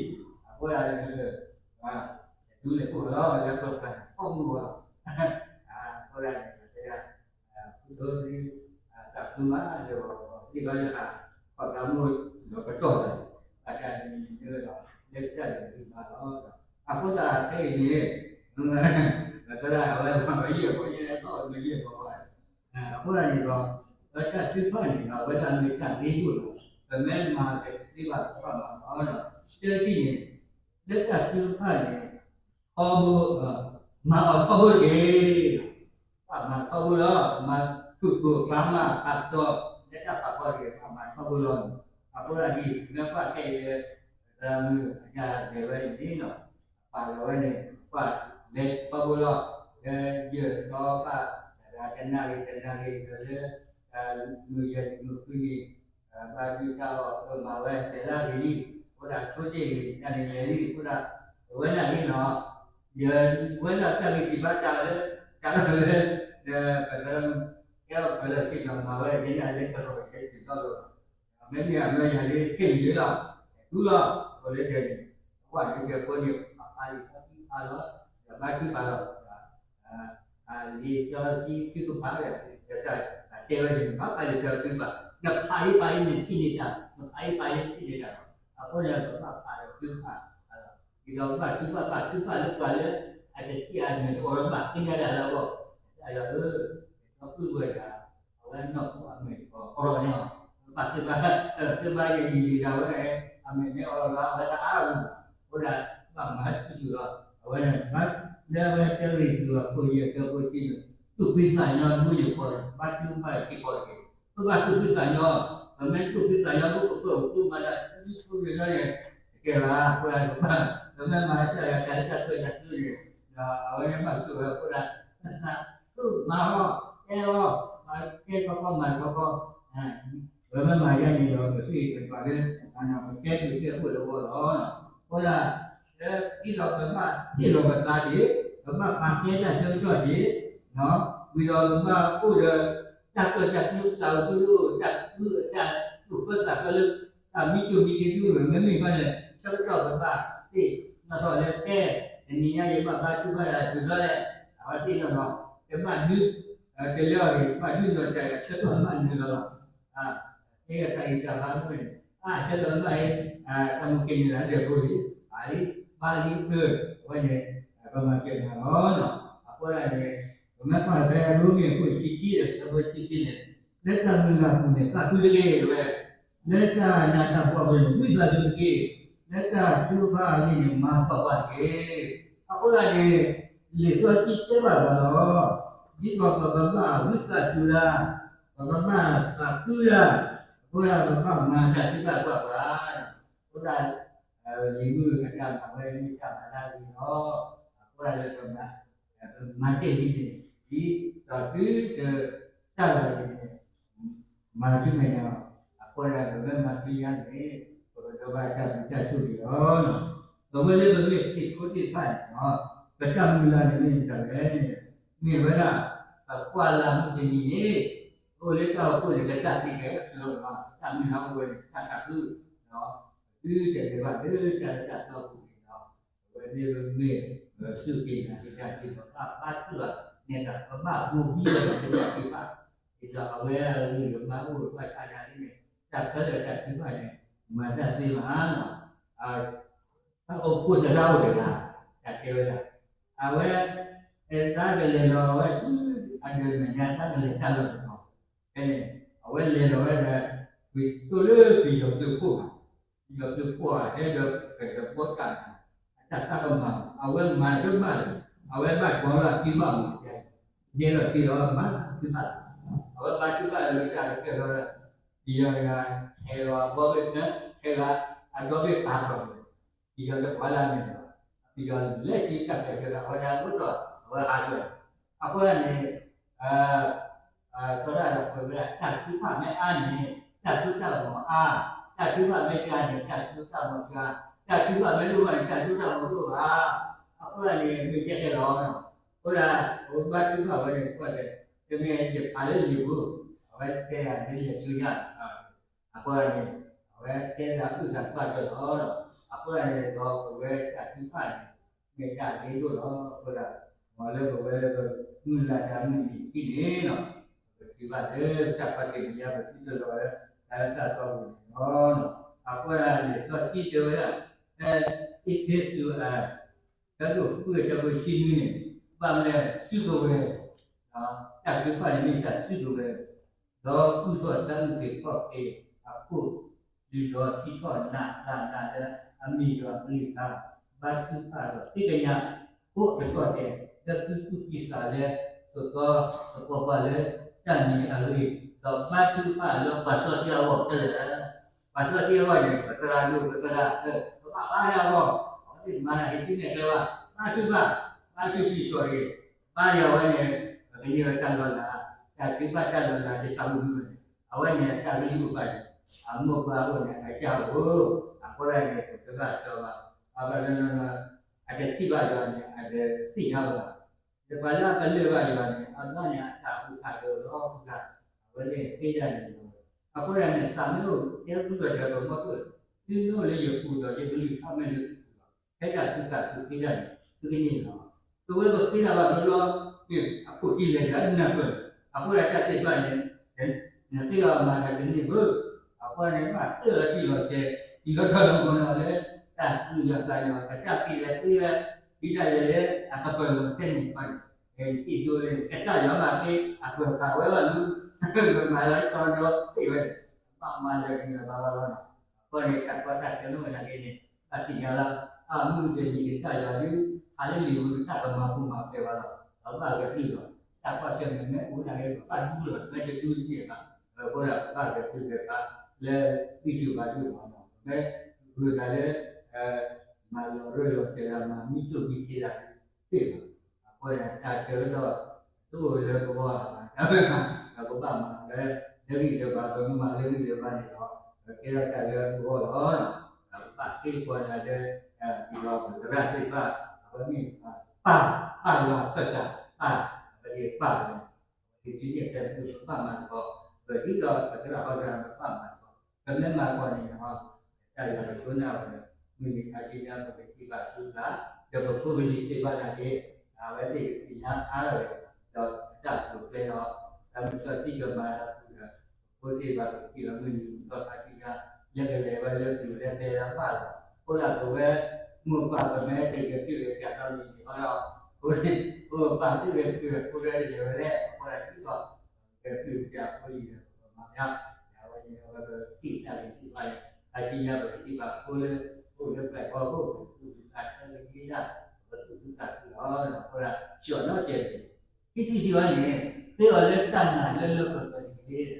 ဝဲန့ၣ်, အဝဲဒၣ်ယကဘါထုကဖၣ်လံ, တၢ်လၢခံထိခံဆံတၢန့ၣ်, ခံထုးလီၤဝဲလၢခံထိ ခံဆံ, ယဲၢ်ကထီၣ်ဒံးဘၣ်န့ၣ်, အဃိဒ်န့ၣ်န့ၣ်, အဃိဒၣ်န့ၣ်, ဒူလဲၣ်ကိၣ်လီၤ လၢပျီပျါန့ၣ် ကိးမုၢ်ဂီၤလီၤ, အဃိဒၣ်န့ၣ် တဲဒၣ်, ဃုာ်ဒီး, တၢ်ဃုမးလၢ သ့ၣ်ဘီယဟး, ပှၤကမူၣ်ဒီးပတီၢ်ဒီး, ဘၣ်တၢ်န့ၣ်န့ၣ်ဒီး လၢတၢ်န့ၣ်န့ၣ်လီၤ, အဃိသတးခဲအံၤန့ၣ်, မ့ၢ်ကဒၣ်အဝဲမၤဝဲယဲၢ်ဘီယဲၢ်ဘီ, မ့ၢ်ယဲၢ်ဘီဘၣ်, အဃိသတးန့ၣ်ဒီး, ပတၢ်ထုကဖၣ်န့ၣ်ဒီး အဝဲဒၣ်မ့ၢ်တၢ်ဂ့ၢ်ဒိၣ်လီၤ, ပမ့ၢ်မၤကသ့ဘၣ်ပဘၣ်မၤလီၤ, တၢ်တထံၣ်န့ၣ်, လၢတၢ်ထုကဖၣ်န့ၣ်, ထီဘိ, မၤအီၤထီဘိတက့ၢ်. ပှၤမၤထီဘိလီၤ, မၤထူၣ်ဖျိးကျါမး အတီၤ, လၢတၢ်ဖးဖီတက့ၢ်, ပှၤမၤထီဘိလီၤ. အဃိသတးဒ်အံၤ, မ့ၢ်ကွၢ်ခဲအံၤလၢ သရၣ်မုၣ်အတၢ်လဲၤဝဲအံၤန့ၣ်လီၤ. ပာ်လီၤဝဲန့ၣ် ပှၤလဲၤထီဘိလီၤ. လၢယဲၢ်သီဘၣ်, တနၣ်ရံၣ်တနၣ်ရံၣ်ဒီးလၢ မုၢ်ယဲၢ်နံၤမုၢ်ဃုနံၤ ဘါထုကဖၣ်အီၤ ပမၤဝဲတဲလၢအဂ့ၤလံ, အဃိသတးထိတ့ၢ်ဂ့ၤ တၢ်န့ၣ်လဲၤလံ, အဃိသတး အဝဲဒၣ်န့ၣ်လီၤ. ယဝဲဒၣ်တၢ်ဂ့ၢ်စံးဘၣ်တၢ်လၢ တၢ်လီၢ်လၢ ဒီးပကဲထီၣ်ပှၤလၢအသ့ၣ်နီၣ်မၤဝဲ ယဲဒၣ်လၢကရီၢ်ကဲစံးထီၣ်လီၤ. မ့မ့ၢ်အမၢယၤလၢခဲအံၤလီၤ, တူၢ်လီၤ, အဃိလၢဒဲးန့ၣ် ပှၤဒုးကဲဖိန့ၣ် ပှၤဖးလံာ်စီဆှံဖးလီၤ, ဒီးဘါထုကဖၣ်လီၤ, လံာ်စီဆှံထုကဖၣ်ဝဲ, တၢ်တဲဝဲန့ၣ် ဘၣ်ဖးလံာ်စီဆှံထုကဖၣ်, နဖးအံၤဖးအံၤန့ၣ်ထံၣ်န့ၢ်တၢ်, နဖးအံၤဖးအံၤန့ၣ်ထံၣ်န့ၢ်တၢ်လီၤ. အဃိန့ၣ် ပဘၣ်ဖးဒီးထုကဖၣ်, ဒီးဘၣ်ထုကဖၣ် ဘၣ်ထုကဖၣ်လၢပှၤလၢ အတထံၣ်အမံၤတအိၣ်ဝဲဘၣ်သ့ၣ်ညါလၢအလၢအဂီၢ် ယၤလၢ ဒီပုၢ်ဝဲၢ်ဒၣ် အဝဲနီၢ်ခိအမဲာ်တကီၢ်အီၣ်လီၤန့ၣ်လီၤ. ပဘၣ်သ့ၣ်ဘၣ် သ့ၣ်ဘၣ်ယဲယံာ်ယံာ်ဒၣ်ဝဲ အမဲာ်မ့ၢ်အီၣ်လီၤလၢအဝဲတအါအါဂီၢ်, အဃိဒၣ် ဘၣ်မၤဟဲဆူၣ်လီၤ. အဝဲန့ၣ် လၢအဝဲတဲဝဲအံၤ အဖိယဲၢ်ကဲဖိတံၢ်န့ၣ် သူၣ်ဖှံသးညီတဘိယူၢ်ဃီန့ၣ် ဘါထုကဖၣ်စ့ၢ်ကီးတက့ၢ်. ပဘၣ်သူၣ်ဖှံသးညီ, ပမ့ၢ်သူၣ်ဖှံသးညီ ပကပၢၢ်အိၣ်သူမၤတၢ်ဒ်ဆိဒ်လီန့ၣ် တကဲဘၣ်. အဃိဒၣ် ပမ့ၢ်မၤတၢ်ဂ့ၤ တၢ်လၢတၢ်ကၢၣ်တၢ်ကျၢၣ်န့ၣ် အဝဲန့ၣ်ဘၣ်ဆိၣ်ဝဲအဃိဒၣ် ပသးဆူၣ်မၤအီၣ် တဲအီၣ် မၤကဲထီၣ်ကီမၤထီၣ်ကီ ပမ့ၢ်မၤယဲန့ၣ်ဒီး ပသ့ၣ်ပတီၢ်လၢ ပကဲထီၣ်ကဲအိၣ်လၢအဂီၢ်လီၤ. အဃိဒၣ် လၢခံဒီးပဘၣ်ဟ့ၣ်လီၤပသးဒံး, ပဘၣ်ပာ်ကဲတၢ်ဆၢကတီၢ်ဒံး, ဝံၤဒီးပဘၣ်အိၣ်ဒီး တၢ်ကၢၣ်တၢ်ကျၢၣ် တၢ်အိၣ်ဆူၣ်အိၣ်ချ့ တၢ်သူၣ်ကၢၣ်သးကၢၣ်လၢ တၢ်မံဆိမံကဲဒု မ့မ့ၢ်ဘၣ်န့ၣ် ဆၢကတီၢ်ပဘၣ်သ့ၣ်နီၣ်ထီၣ်လၢတဲ တနံၤညါယဘၣ်ဘါထုကဖၣ်တၢ်တုၤလီၤလဲၣ်, အဝဲသ့ၣ်နီၣ်ထီၣ် တဘၣ်ဒု တလဲအီၤန့ၣ် ဘၣ်ဒုနီၣ်တၢ်ဆၢကတီၢ်ဘၣ်နုာ်လီၤလီၤ. ကဲတၢ်အံၤတၢ်ဘါမ့ၢ်န့ၣ် အဆၢကတီၢ်ဘၣ်အံၤ တၢ်မူက့ၤန့ၣ်လၢဒဲးဘိလံ, အလံ ဘါလံအၢ အဝဲန့ၣ် ပမၤကဲနၤလီၤ. အဃိဒၣ်န့ၣ် ပမ့ၢ်ကွၢ်ဖဲရိမ့ၤအခိၣ်ဆံခံဒီးဆၢဖိဆံခံန့ၣ် လၢတၢ်မုၢ်လၢ်ပူၤန့ၣ် သးခုတက့ၢ်ဝဲ လၢတၢ်နးတၢ်ဖှီၣ်အပူၤန့ၣ် ဝံသးစူၤတက့ၢ်. လၢတၢ်ထုကဖၣ်အဂ့ၢ်န့ၣ် မၤကွၢ်ကွၢ်တက့ၢ်. အဃိသတးန့ၣ် လံာ်စီဆှံတဲဘၣ်ပှၤလီၤ. ဒ်သိးပကဘၣ်ဝံသးစူၤတၢ်, ပကဘၣ်သးခုတၢ်, အဃိသတးပကဘၣ်မၤတၢ်ထုကဖၣ်ကွၢ်ပှၤ, အဃိသတး လံာ်မုၢ်အတၢ်မၤဝဲမ့ၢ်တၢ်မၤလၢအဂ့ၤလီၤ. အဃိသတးလၢပမၤ မၤတ့ၢ်ဒ်န့ၣ် ဒ်သိးသုတစၢ်လီၤန့ၣ် မၤဆူမဲာ်ညါ, အဃိဒၣ်ပမ့ၢ်မၤဆူညါန့ၣ် ပကဒိးဘၣ်တၢ်ဘျုးတၢ်ဆိၣ်ဂ့ၤလီၤ. ပဝဲလၢပမ့ၢ်သ့ၣ်ဖိသ့ၣ်တဖၣ်န့ၣ် ပတၢ်မုၢ်လၢ်န့ၣ်မ့ၢ်မတၤလဲၣ်န့ၣ် မ့ၢ်ဝဲဒၣ် ပကွၢ်လၢ်မုၢ်တနံၤန့ၣ် အိၣ်လၢတၢ်အိၣ်ဖှိၣ်န့ၣ် ကစၢ်သံကဲလီၤ တၢ်မုၢ်လၢ်အိၣ်ဝဲန့ၣ် တၢ်သးခု သုတလဲၤဘၣ်လၢတၢ်လၢတၢ်တီပူၤန့ၣ်လီၤ. အဝဲသ့ၣ်မ့ၢ် စူၢ်က့ၤနာ်က့ၤတၢ်သ့ဒီး ဘၣ်ဘါထုကဖၣ်န့ၣ်ဒီး ပဘၣ်ဘိးဘံလီၤတၢ်သ့ၣ်တဖၣ် ဒ်သိးအဝဲအဂ့ၢ်အမါအိၣ်ဘၣ်ဆၣ်ဒၣ်န့ၣ် တၢ်ခဲလၢာ်တၢ်ထုကဖၣ်န့ၣ် မၤတၢ်သ့မးလီၤ. တၢ်အိၣ်ဖှိၣ်တဂၤအိၣ်တဂၤ တၢ်တဲဝဲဒၣ် အဝဲ အဲၣ်သးကလဲၤလီၤဝဲဆူ အဒၢးမဲာ်ညါ သးကလဲၤတၢ်လီၢ်တတီၤ ဖဲန့ၣ် အဝဲလဲၤလီၤဝဲဒီး ဝံၤတိၢ်လၢပယီၤသုးခိၣ်ဘၣ် ပယီၤသုးခိၣ်အဟဲဒီးကဒီးဘီတၢ်န့ၣ် အတၢ်သးကမၤ အဝဲမၤတဘၣ်လၢၤ အဝဲဘၣ်ဒိလီၤအခံဘၣ်မး ဒဲလီၤခံဒီးမၤတဘၣ် အဝဲဘါထုကဖၣ်လၢတၢ်ကဲထီၣ် ပယီၤတဂၤ ထဲးလီၤအဘီဘ့ၣ် ထဲးလီၤအဒီဘ့ၣ်ပာ်ထီၣ်န့ၣ် ပယီၤတပှၤလၢအမဲာ်လီၤ ပယီၤလဲၤခံတၢ်ကဲထီၣ် အဝဲဒၣ်အိၣ်ထီၣ် အဝဲဟးထီၣ် အဃိန့ၣ် သရၣ်ဒီးပဝဲဒၣ် တၢ်ထုကဖၣ်မ့ၢ်အါန့ၣ် တၢ်စိတၢ်ကမီၤအါ, တၢ်ထုကဖၣ်မ့ၢ်တဂၤန့ၣ် တၢ်စိတၢ်ကမီၤတဂၤ, တၢ်ထုကဖၣ်မ့ၢ်တအိၣ်ဘၣ်န့ၣ် တၢ်စိတၢ်ကမီၤတအိၣ်ဘၣ်. အဃိန့ၣ် မ့ၢ်ကဲကဲလီၤ. အဃိဒၣ် ပဘါထုကဖၣ်ဝဲန့ၣ် ကွၢ်တဲ တမ့ၢ်ယဖးလၢလံာ်ပူၤ အဝဲတဲယၤလၢယဆူညါ အဃိန့ၣ် အဝဲတဲလၢအုၣ်သးကွၢ်တၢၢ်လီၤ. အဃိန့ၣ်ဒီးပဝဲတၢ်ထုကဖၣ်န့ၣ် မ့ၢ်တၢ်အရ့ဒိၣ်လီၤ. အဃိဒၣ် မ်လၢပဝဲလၢပမုၢ်လၢ်တၢ်မုၢ်နံၤခံန့ၣ်လီၤ. ပထံၣ်ဘၣ်လၢတၢ်ခီၣ်ထံးမံၤညါ ပထံၣ်တလီၤဝဲ တၢ်လၢတၢ်တီပူၤန့ၣ်လီၤ. အဃိဒၣ်န့ၣ် စီဆှံတဲဝဲဒၣ် ဖဲအ့းဖ့းစူး အဆၢဒိၣ်ဃုအဆၢဖိဆံနွံန့ၣ် ဘၣ်မနုၤလဲၣ် စုကဝဲၤ တၢ်ထုကဖၣ်န့ၣ်မ့ၢ်တၢ်စုကဝဲၤ ဒီးကူၣ်ထီၣ်တၢ်အုၣ်က့ၤခီၣ်က့ၤအခိၣ် ဒုးဒီးထံထီၣ်နးတၢ်နးလၢအမ့ၢ်ယွၤအကလုၢ်ကထါ ဘါထုကဖၣ်ဒီးသ့ၣ်ကညး ကိးအကတီၢ်ဒဲး လၢသုသူၣ်ကံၢ်သးလဲသကိးသီသပှၢ်ပှၢ်လၢတၢ်န့ၣ်အဂ့ၢ် ဒီးဘါထုကဖၣ်လၢပှၤစီဆှံအဂီၢ်ခဲလၢာ် ပှၤစီဆှံအဂီၢ်န့ၣ် ပသရၣ်ဒိၣ်ပသရၣ်အၢ ပဘၣ်ဘါလၢအဂီၢ် အဝဲသ့ၣ်မၤနၤဟ့ၣ်သုမဲာ်ကျဲဘၣ် ဘါထုကဖၣ် ဘါထုကဖၣ်စီၤအံၤ ဘါယွၤဝဲန့ၣ် ပကန့ၢ်ဝဲတၢ်လီၤလး တၢ်ထုကဖၣ်တၢ်လီၤလး တၢ်သးဝံၣ်မုၢ်န့ၣ် အဝဲန့ၣ်တၢ်ဂံၢ်အိၣ်ဘၣ်န့ၣ် အမိၢ်ပှၢ်အိၣ်န့ၣ် အကစၢ်အိၣ် အဃိဒၣ်န့ၣ် ပတဘၣ်စီဘၣ် အဘၣ်နီၤနီၤ အတထံၣ်ဘၣ်ယွၤန့ၣ် အတသ့ၣ်ညါဘၣ် ဒီးပှၤလၢအကလၢၢ်ဘၣ်ယွၤန့ၣ် အဘၣ်န့ၣ်အတၢ်အိၣ်ဖးဒိၣ်လီၤ အဃိဒၣ် အဝဲသ့ၣ်ဃ့ဒၣ်န့ၣ်လီၤ အဃိဒၣ်န့ၣ် သးမ့ၢ်အိၣ်ထဲဃုာ်ဒီးဒီးပမီၢ်ခိၣ် သုမ့ၢ်အိၣ်လၢယပူၤဒီးယကလုၢ်ကထါမ့ၢ်လၢ ဖဲတၢ်သုတၢ်သုဃ့ဒၣ်န့ၣ် သုကန့ၢ်လီၤ ပဝဲပဃ့ဒၣ်ဘၣ်ဘျီဘျီ အခိၣ်ခံလဲၤဒီးနၢ်ပၢၢ် အဃိဒၣ်တၢ်သ့ၣ်တဖၣ်န့ၣ် နဃ့အီၤမၤတၢ်တန့ၢ်ဘၣ် အဃိန့ၣ် ဘၣ်တဲလီၤတံၢ်လီၤဆဲး တံၢ်လီၤဆီလီၤမီၤန့ၣ်လၢ တၢ်ဃုယွၤသးယွၤ အတၢ်ဃ့လဲၤဃ့ဝဲ ဃ့ဒၣ်လဲာ်လၢအကပၢၤလီၤထဲန့ၣ်တဖၣ်န့ၣ် က့ၤဒိလၢ ကစၢ်ယွၤမၤသ့ အကွဲးဖးဝဲဘၣ်လူ, မၤလၢတီဒီသ့ဝဲ, ဘၣ်မၤလၢနဘၣ်ဘၣ်လီၤနီၤ. အဃိန့ၣ် တၢ်ကီတၢ်ခဲမ့ၢ်ဝဲဒၣ်က့န့ၣ် ဘၣ်သ့ၣ်ညါလၢ အမုၢ်တနံၤကစၢ်ယွၤဒုး ဟးလၢလံာ်ဝံတၢ်ကမၤပူၤမၤဖျဲးဘၣ်လီၤ. အဘၣ်ဂဲၤကလုၢ်လီၤ. တၢ်ကီတၢ်ခဲမ့ၢ်အိၣ်ဒၣ်က့ ပဘၣ်ဒူလီၤ မ့ၢ်တဒူတန့ၢ်ဘၣ်. အဃိဒၣ်ပဘၣ်ဂဲၤကလုၢ်ဂဲၤကါ လၢသုတဘၣ်ဒိၣ်မးနီၤ မ့ၢ်ဂုၤသးလၢ မၤလီၤရၢၢ်လီၤစၢၤသး မၤမံထိၣ်မံထံသးသ့ၣ်ဘၣ်. အဃိန့ၣ် တၢ်ဆၢကတီၢ် တအိၣ်လၢပဂီၢ်ဘၣ်, တၢ်ဝဲမး ပကဘၣ်မၤလၢ လၢဂံၢ်လၢဘါ ပမ့ၢ်မၤလၢဂံၢ်လၢဘါန့ၣ်ဒီး ကဲထီၣ်တၢ်လၢပဂီၢ်လီၤ. ပကဘၣ်သ့ကွၢ်ဒၣ်လၢ ဒ်သိးပသရၣ်သ့ၣ်တဖၣ် အဝဲမ့ၢ်ပၢ်, ပၢ်လီၤပၢ်စၢ် ပၢ်, အဝဲသ့ၣ်ပၢ်လီၤ. ပကဘၣ်မၤသကိး ပဒ်သိးပသရၣ်ပၢ်စၢ် ပဘၣ်မၤသကိး, ပမ့ၢ်မၤသကိးန့ၣ် ကစၢ်ယွၤကတိၤနၢ်ဝဲ မုၢ်နံၤခါဆူညါ ပကထံၣ်ဘၣ်ဆူကျါ ဒီးပဖိပလံၤသ့ၣ်တဖၣ်နာ်က့ အဝဲသ့ၣ်ကသ့ၣ်ညါအါထီၣ်ဝဲ ဒီးတၢ်ပူၤဖျဲးဒီး တၢ်မုၢ်စီထံကမၤဒီးပူၤဒီး ဖိသ့ၣ်တဖၣ်ကထံၣ်လီၤမုၢ်နံၤမုၢ်သီခါဆူညါ လၢကလဲၤဝဲလၢပျၢၤလၢကျဲလၢဘၣ်လီၤ. အဃိသတးပဝဲ မိၢ်ပၢ်ပမ့ၢ်တဂဲၤကလုၢ်ဂဲၤကါဒီးန့ၣ်ဒီး ဖိပၢ်သ့ၣ်ဂဲၤကလုၢ်ဖိတဂဲၤဝဲလဲၣ် အဃိသတးဒ်သိး ကဲသုးက့ၤအဖိလံၤဒီး ပမၤမ့ၢ် အဝဲန့ၣ် အဝဲပထံၣ်တၢ်ဂ့ၤသ့ၣ်တဖၣ်န့ၣ် အသ့ၣ်ညါပကထံၣ်ဘၣ်ဖိလၢ အိၣ်လၢပျဲၢ်ကီၢ်ပူၤ ပသူၣ်ခုသးခုလၢက့ဒၣ် ပသူၣ်ခုသးခုလီၤ. အဃိသတး ကၠီၣ်နီၣ်ကဲးန့ၣ် ခံထံၣ်တထံၣ်ဝဲန့ၣ် ဃ့အီၤလၢတၢ်နာ်လၢလၢပှဲၤပှဲၤတက့ၢ်.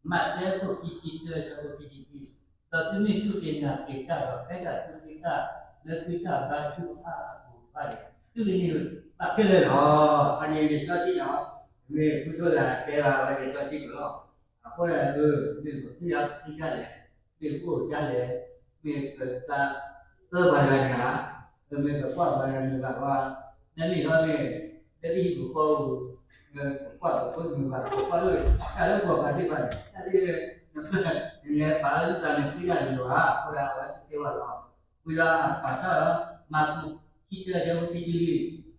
မးသဲအခိၣ်ခံဆံတၢ အဆၢဖိခံဆံခံ ဒီးသုမ့ၢ်စူၢ်က့ၤနာ်က့ၤတၢ်ဒီး ဖဲဒၣ်သုသ့တၢ်လၢသုတၢ်ဘါထုကဖၣ်အပူၤတဖၣ်န့ၣ် သုကန့ၢ်ဘၣ်ခဲလၢာ်လီၤ. အန့ၣ်လံာ်စီဆှံနီၤ, မ့ၢ်ဃုထီၣ်လၢတဲဘၣ်ဝဲလံာ်စီဆှံပူၤလီၤ. အဃိန့ၣ် မ့ၢ်ပဃ့အီၤခံဒၣ်လဲာ်, မ့ၢ်ပအိၣ်ဒၣ်လဲာ်, မ့ၢ်ပသးအၢပှၤတဂၤန့ၣ်ဧါ, မ့ၢ်ပကွၢ်ပှၤတဂၤန့ၣ်ဘၣ်ကွၢ်, နမ့ၢ်ဟီမ့ၢ် လၢပဟံၣ်ပဃီပူၤ ပကွၢ်ပဖိမုၣ်ဘၣ် ပကွၢ်လၢ တၢ်လၢပှၤပှၤသ့ၣ်တဖၣ်န့ၣ် တၢ်လၢ နလဲၤပာ်လၢနသးန့ၣ် ဃ့တၢ်တလီၤဘၣ် အဃိဒၣ်အဝဲသ့ၣ်တဲဝဲလီၤ. ဝံၤလီၤပာ်တၢ်လီၤ မၤကူခံဆံတၢ အဆၢဖိခံဆံလွံၢ်,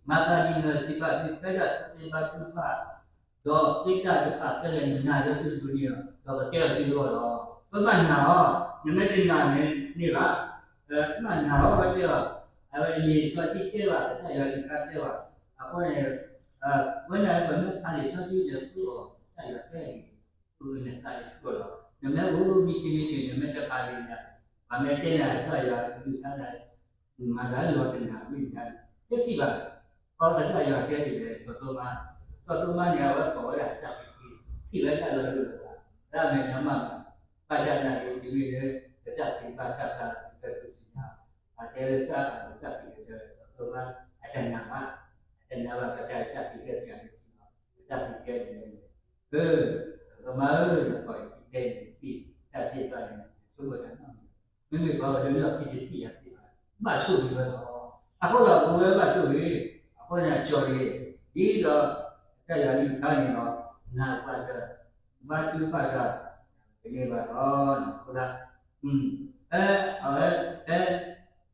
မၤသးဒ်န့ၣ်စံးဘၣ်သု ဖဲဒၣ်သုသ့ဘါထုကဖၣ် ဒီးသ့တၢ်တဖၣ်ခဲလၢာ်နာ်လၢသုတဒိးန့ၢ်လီၤ ဒီးကကဲထီၣ်သုအဂီၢ်လီၤ. ပဘၣ်နာ်အီၤ, နမ့ၢ်တနာ်န့ၣ်န့ၢ်ဘၣ်, ပဘၣ်နာ်အီၤ အဝဲတဲအီၤ, အဝဲန့ၣ်စီၤတံတဲဘၣ် ကစၢ်ယွၤအကလုၢ်ကထါတဲဘၣ်, အဃိန့ၣ် ဝဲန့ၣ်ပမ့ၢ်ဖးလံာ်စီဆှံဒီးသူအီၤ ကစၢ်ယွၤတဲန့ၣ် အဃိန့ၣ်သးန့ၣ်သူအီၤလီၤ. နမ့ၢ်အိၣ်မံတမံၤန့ၣ် နမ့ၢ်တဖးလံာ်န့ၣ် ပှၤမ့ၢ်တဲနၤကစၢ်ယွၤအကလုၢ်ကထါန့ၣ် မၤသးလီၤတနာ်မ့ၢ်န့ၣ် တထံၣ်ဘၣ်. အီကစၢ်ယွၤတဲဒ်လဲၣ် စီၤသိမါ, စီၤသိမါန့ၣ် အဝဲကိးဝဲဒၣ်တၢ်ဖံးတံၢ် ထံၣ်ဝဲတၢ်လီၤဒိၣ်လီၤဝါ, တၢ်မဲာ်ညါမးမး, ဘၣ်ဆၣ်သနာ်က့ တုၤမ့ၢ်လၢ ကစၢ်ခရံာ်ဘၣ်တၢ်ပျၢ်လီၤ ကစၢ်ခရံာ်စံးညါ အတဲလၢတၢ်အတၢ်ဖံးတံၢ်ဒီး စီၤသိမါ အတနာ်ဘၣ်, အတနာ်ဘၣ် ကစၢ်ယွၤတၢ်ဖံးတံၢ်တဲပျၢ်န့ၣ် ကစၢ်ခရံာ်တဲန့ၣ် ဧၢ, စီၤသိမါဧၢ, နကွၢ်ယတဲန့ၣ် တၢ်သ့ၣ်တဖၣ်န့ၣ် ဆိကမိၣ်တၢ်နီတမံၤ, မ့မ့ၢ်ပှၤဂၤလၢလီၢ်ခံတထံၣ်ယၤသ့ၣ်တဖၣ် ဘၣ်ဆိၣ်ဂ့ၤဝဲလီၤ. အဃိဒီးပဝဲဘၣ်ဆိၣ်ဂ့ၤ, အဃိန့ၣ် ကၠီၣ်တဂ့ၤ, ဒ်သိး ကစၢ်ယွၤအကလုၢ်ကထါန့ၣ်ဒီး နာ်ပှၤဒီး ဘါထုကဖၣ်တၢ် ကန့ၢ်ဘၣ်လီၤ. အဃိဒၣ် ဖဲအဝဲ ဖဲ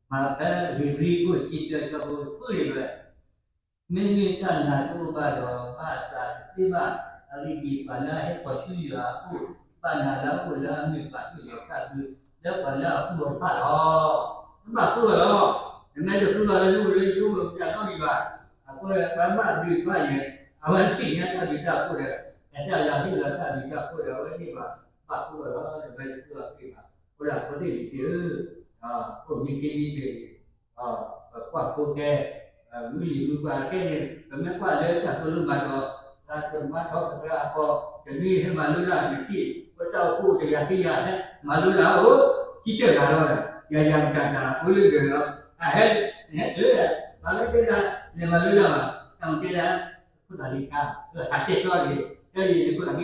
မၤဖဲဧ့ၤဘြံၤခိၣ်တဆံတၢ အဆၢဖိဃုန့ၣ်ဝဲ မ့မ့ၢ်တၢ်နာ်တအိၣ်ဘၣ်ဒီး ဘၣ်သးတသ့ဘၣ်. အဂ့ၢ်ဒ်အံၤ, ပှၤလၢအဟဲခီဆူယွၤအအိၣ် ဘၣ်နာ်လၢအအိၣ်လၢအမ့ၢ်ပှၤဟ့ၣ်လီၤတၢ်ဘျုး လၢပှၤလၢအဃုအီၤတဖၣ်လီၤ. ပဘၣ်ဃုအီၤလီၤ. နမ့ၢ်တဃုအီၤလၢနအိၣ်လၢယဆိကမိၣ်တၢ်နီတမံၤဘၣ်. အဃိဒီး ပှၤဘၣ်ဘျုးတဖၣ်န့ၣ် အဝဲသ့ၣ်ညါတၢ်ဘျုးတၢ်ဖှိၣ်ဒီး ကစၢ်ယွၤဟ့ၣ်လီၤတၢ်ဘျုးတၢ်ဖှိၣ်ဒီး အဝဲသ့ၣ်ဘၣ် ဘၣ်ဃုအီၤလီၤ. နမ့ၢ်တဃုအီၤသ့ဘၣ်. အဃိဒီး ဖိသ့ၣ်လံၤသ့ၣ်ဧၢ, အိၣ်မံခ့မံသ့ၣ် ပကွၢ်ဖိခဲ, မုၢ်လံၤမုၢ်ပှၢ်ခဲန့ၣ် ပမ့ၢ်ကွၢ်လၢတၢ်သိၣ်လိမၤဒိး တၢ်သိၣ်မၤထီၣ်ပသရၣ်အဖီ တမ့ၢ်ဟဲမၤလိတၢ်အမံၤထံၣ် ပတၢ်အိၣ်ဖှိၣ်တဂၤခံဂၤ ဟဲမၤလိတၢ်အိၣ် ခံဆၢၣ်ဂၤလီၤဒီး ယၤယၤမတၤတၢ်အိၣ်လၢဒၢးလီၤ အဟဲ ဟဲတၢ် မၤလိတဲဒၣ် လဲၤမၤလိတၢ်ဘၣ် တၢ်မၤတဲဒၣ် ခိၣ်သၣ်လံခါ အတဲကျီ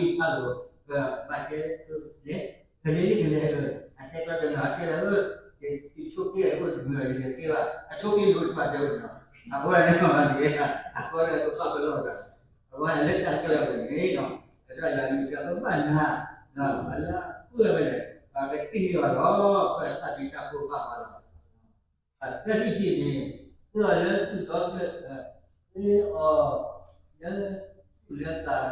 န့ၣ် တၢ်အံၤန့ၣ်ခိၣ်သၣ်လံခါလီၤ ဘၣ်တဲ လဲၤ ကလဲၤကလဲၤ အတဲကျီတနီၤ အတဲလၢ ယဆိ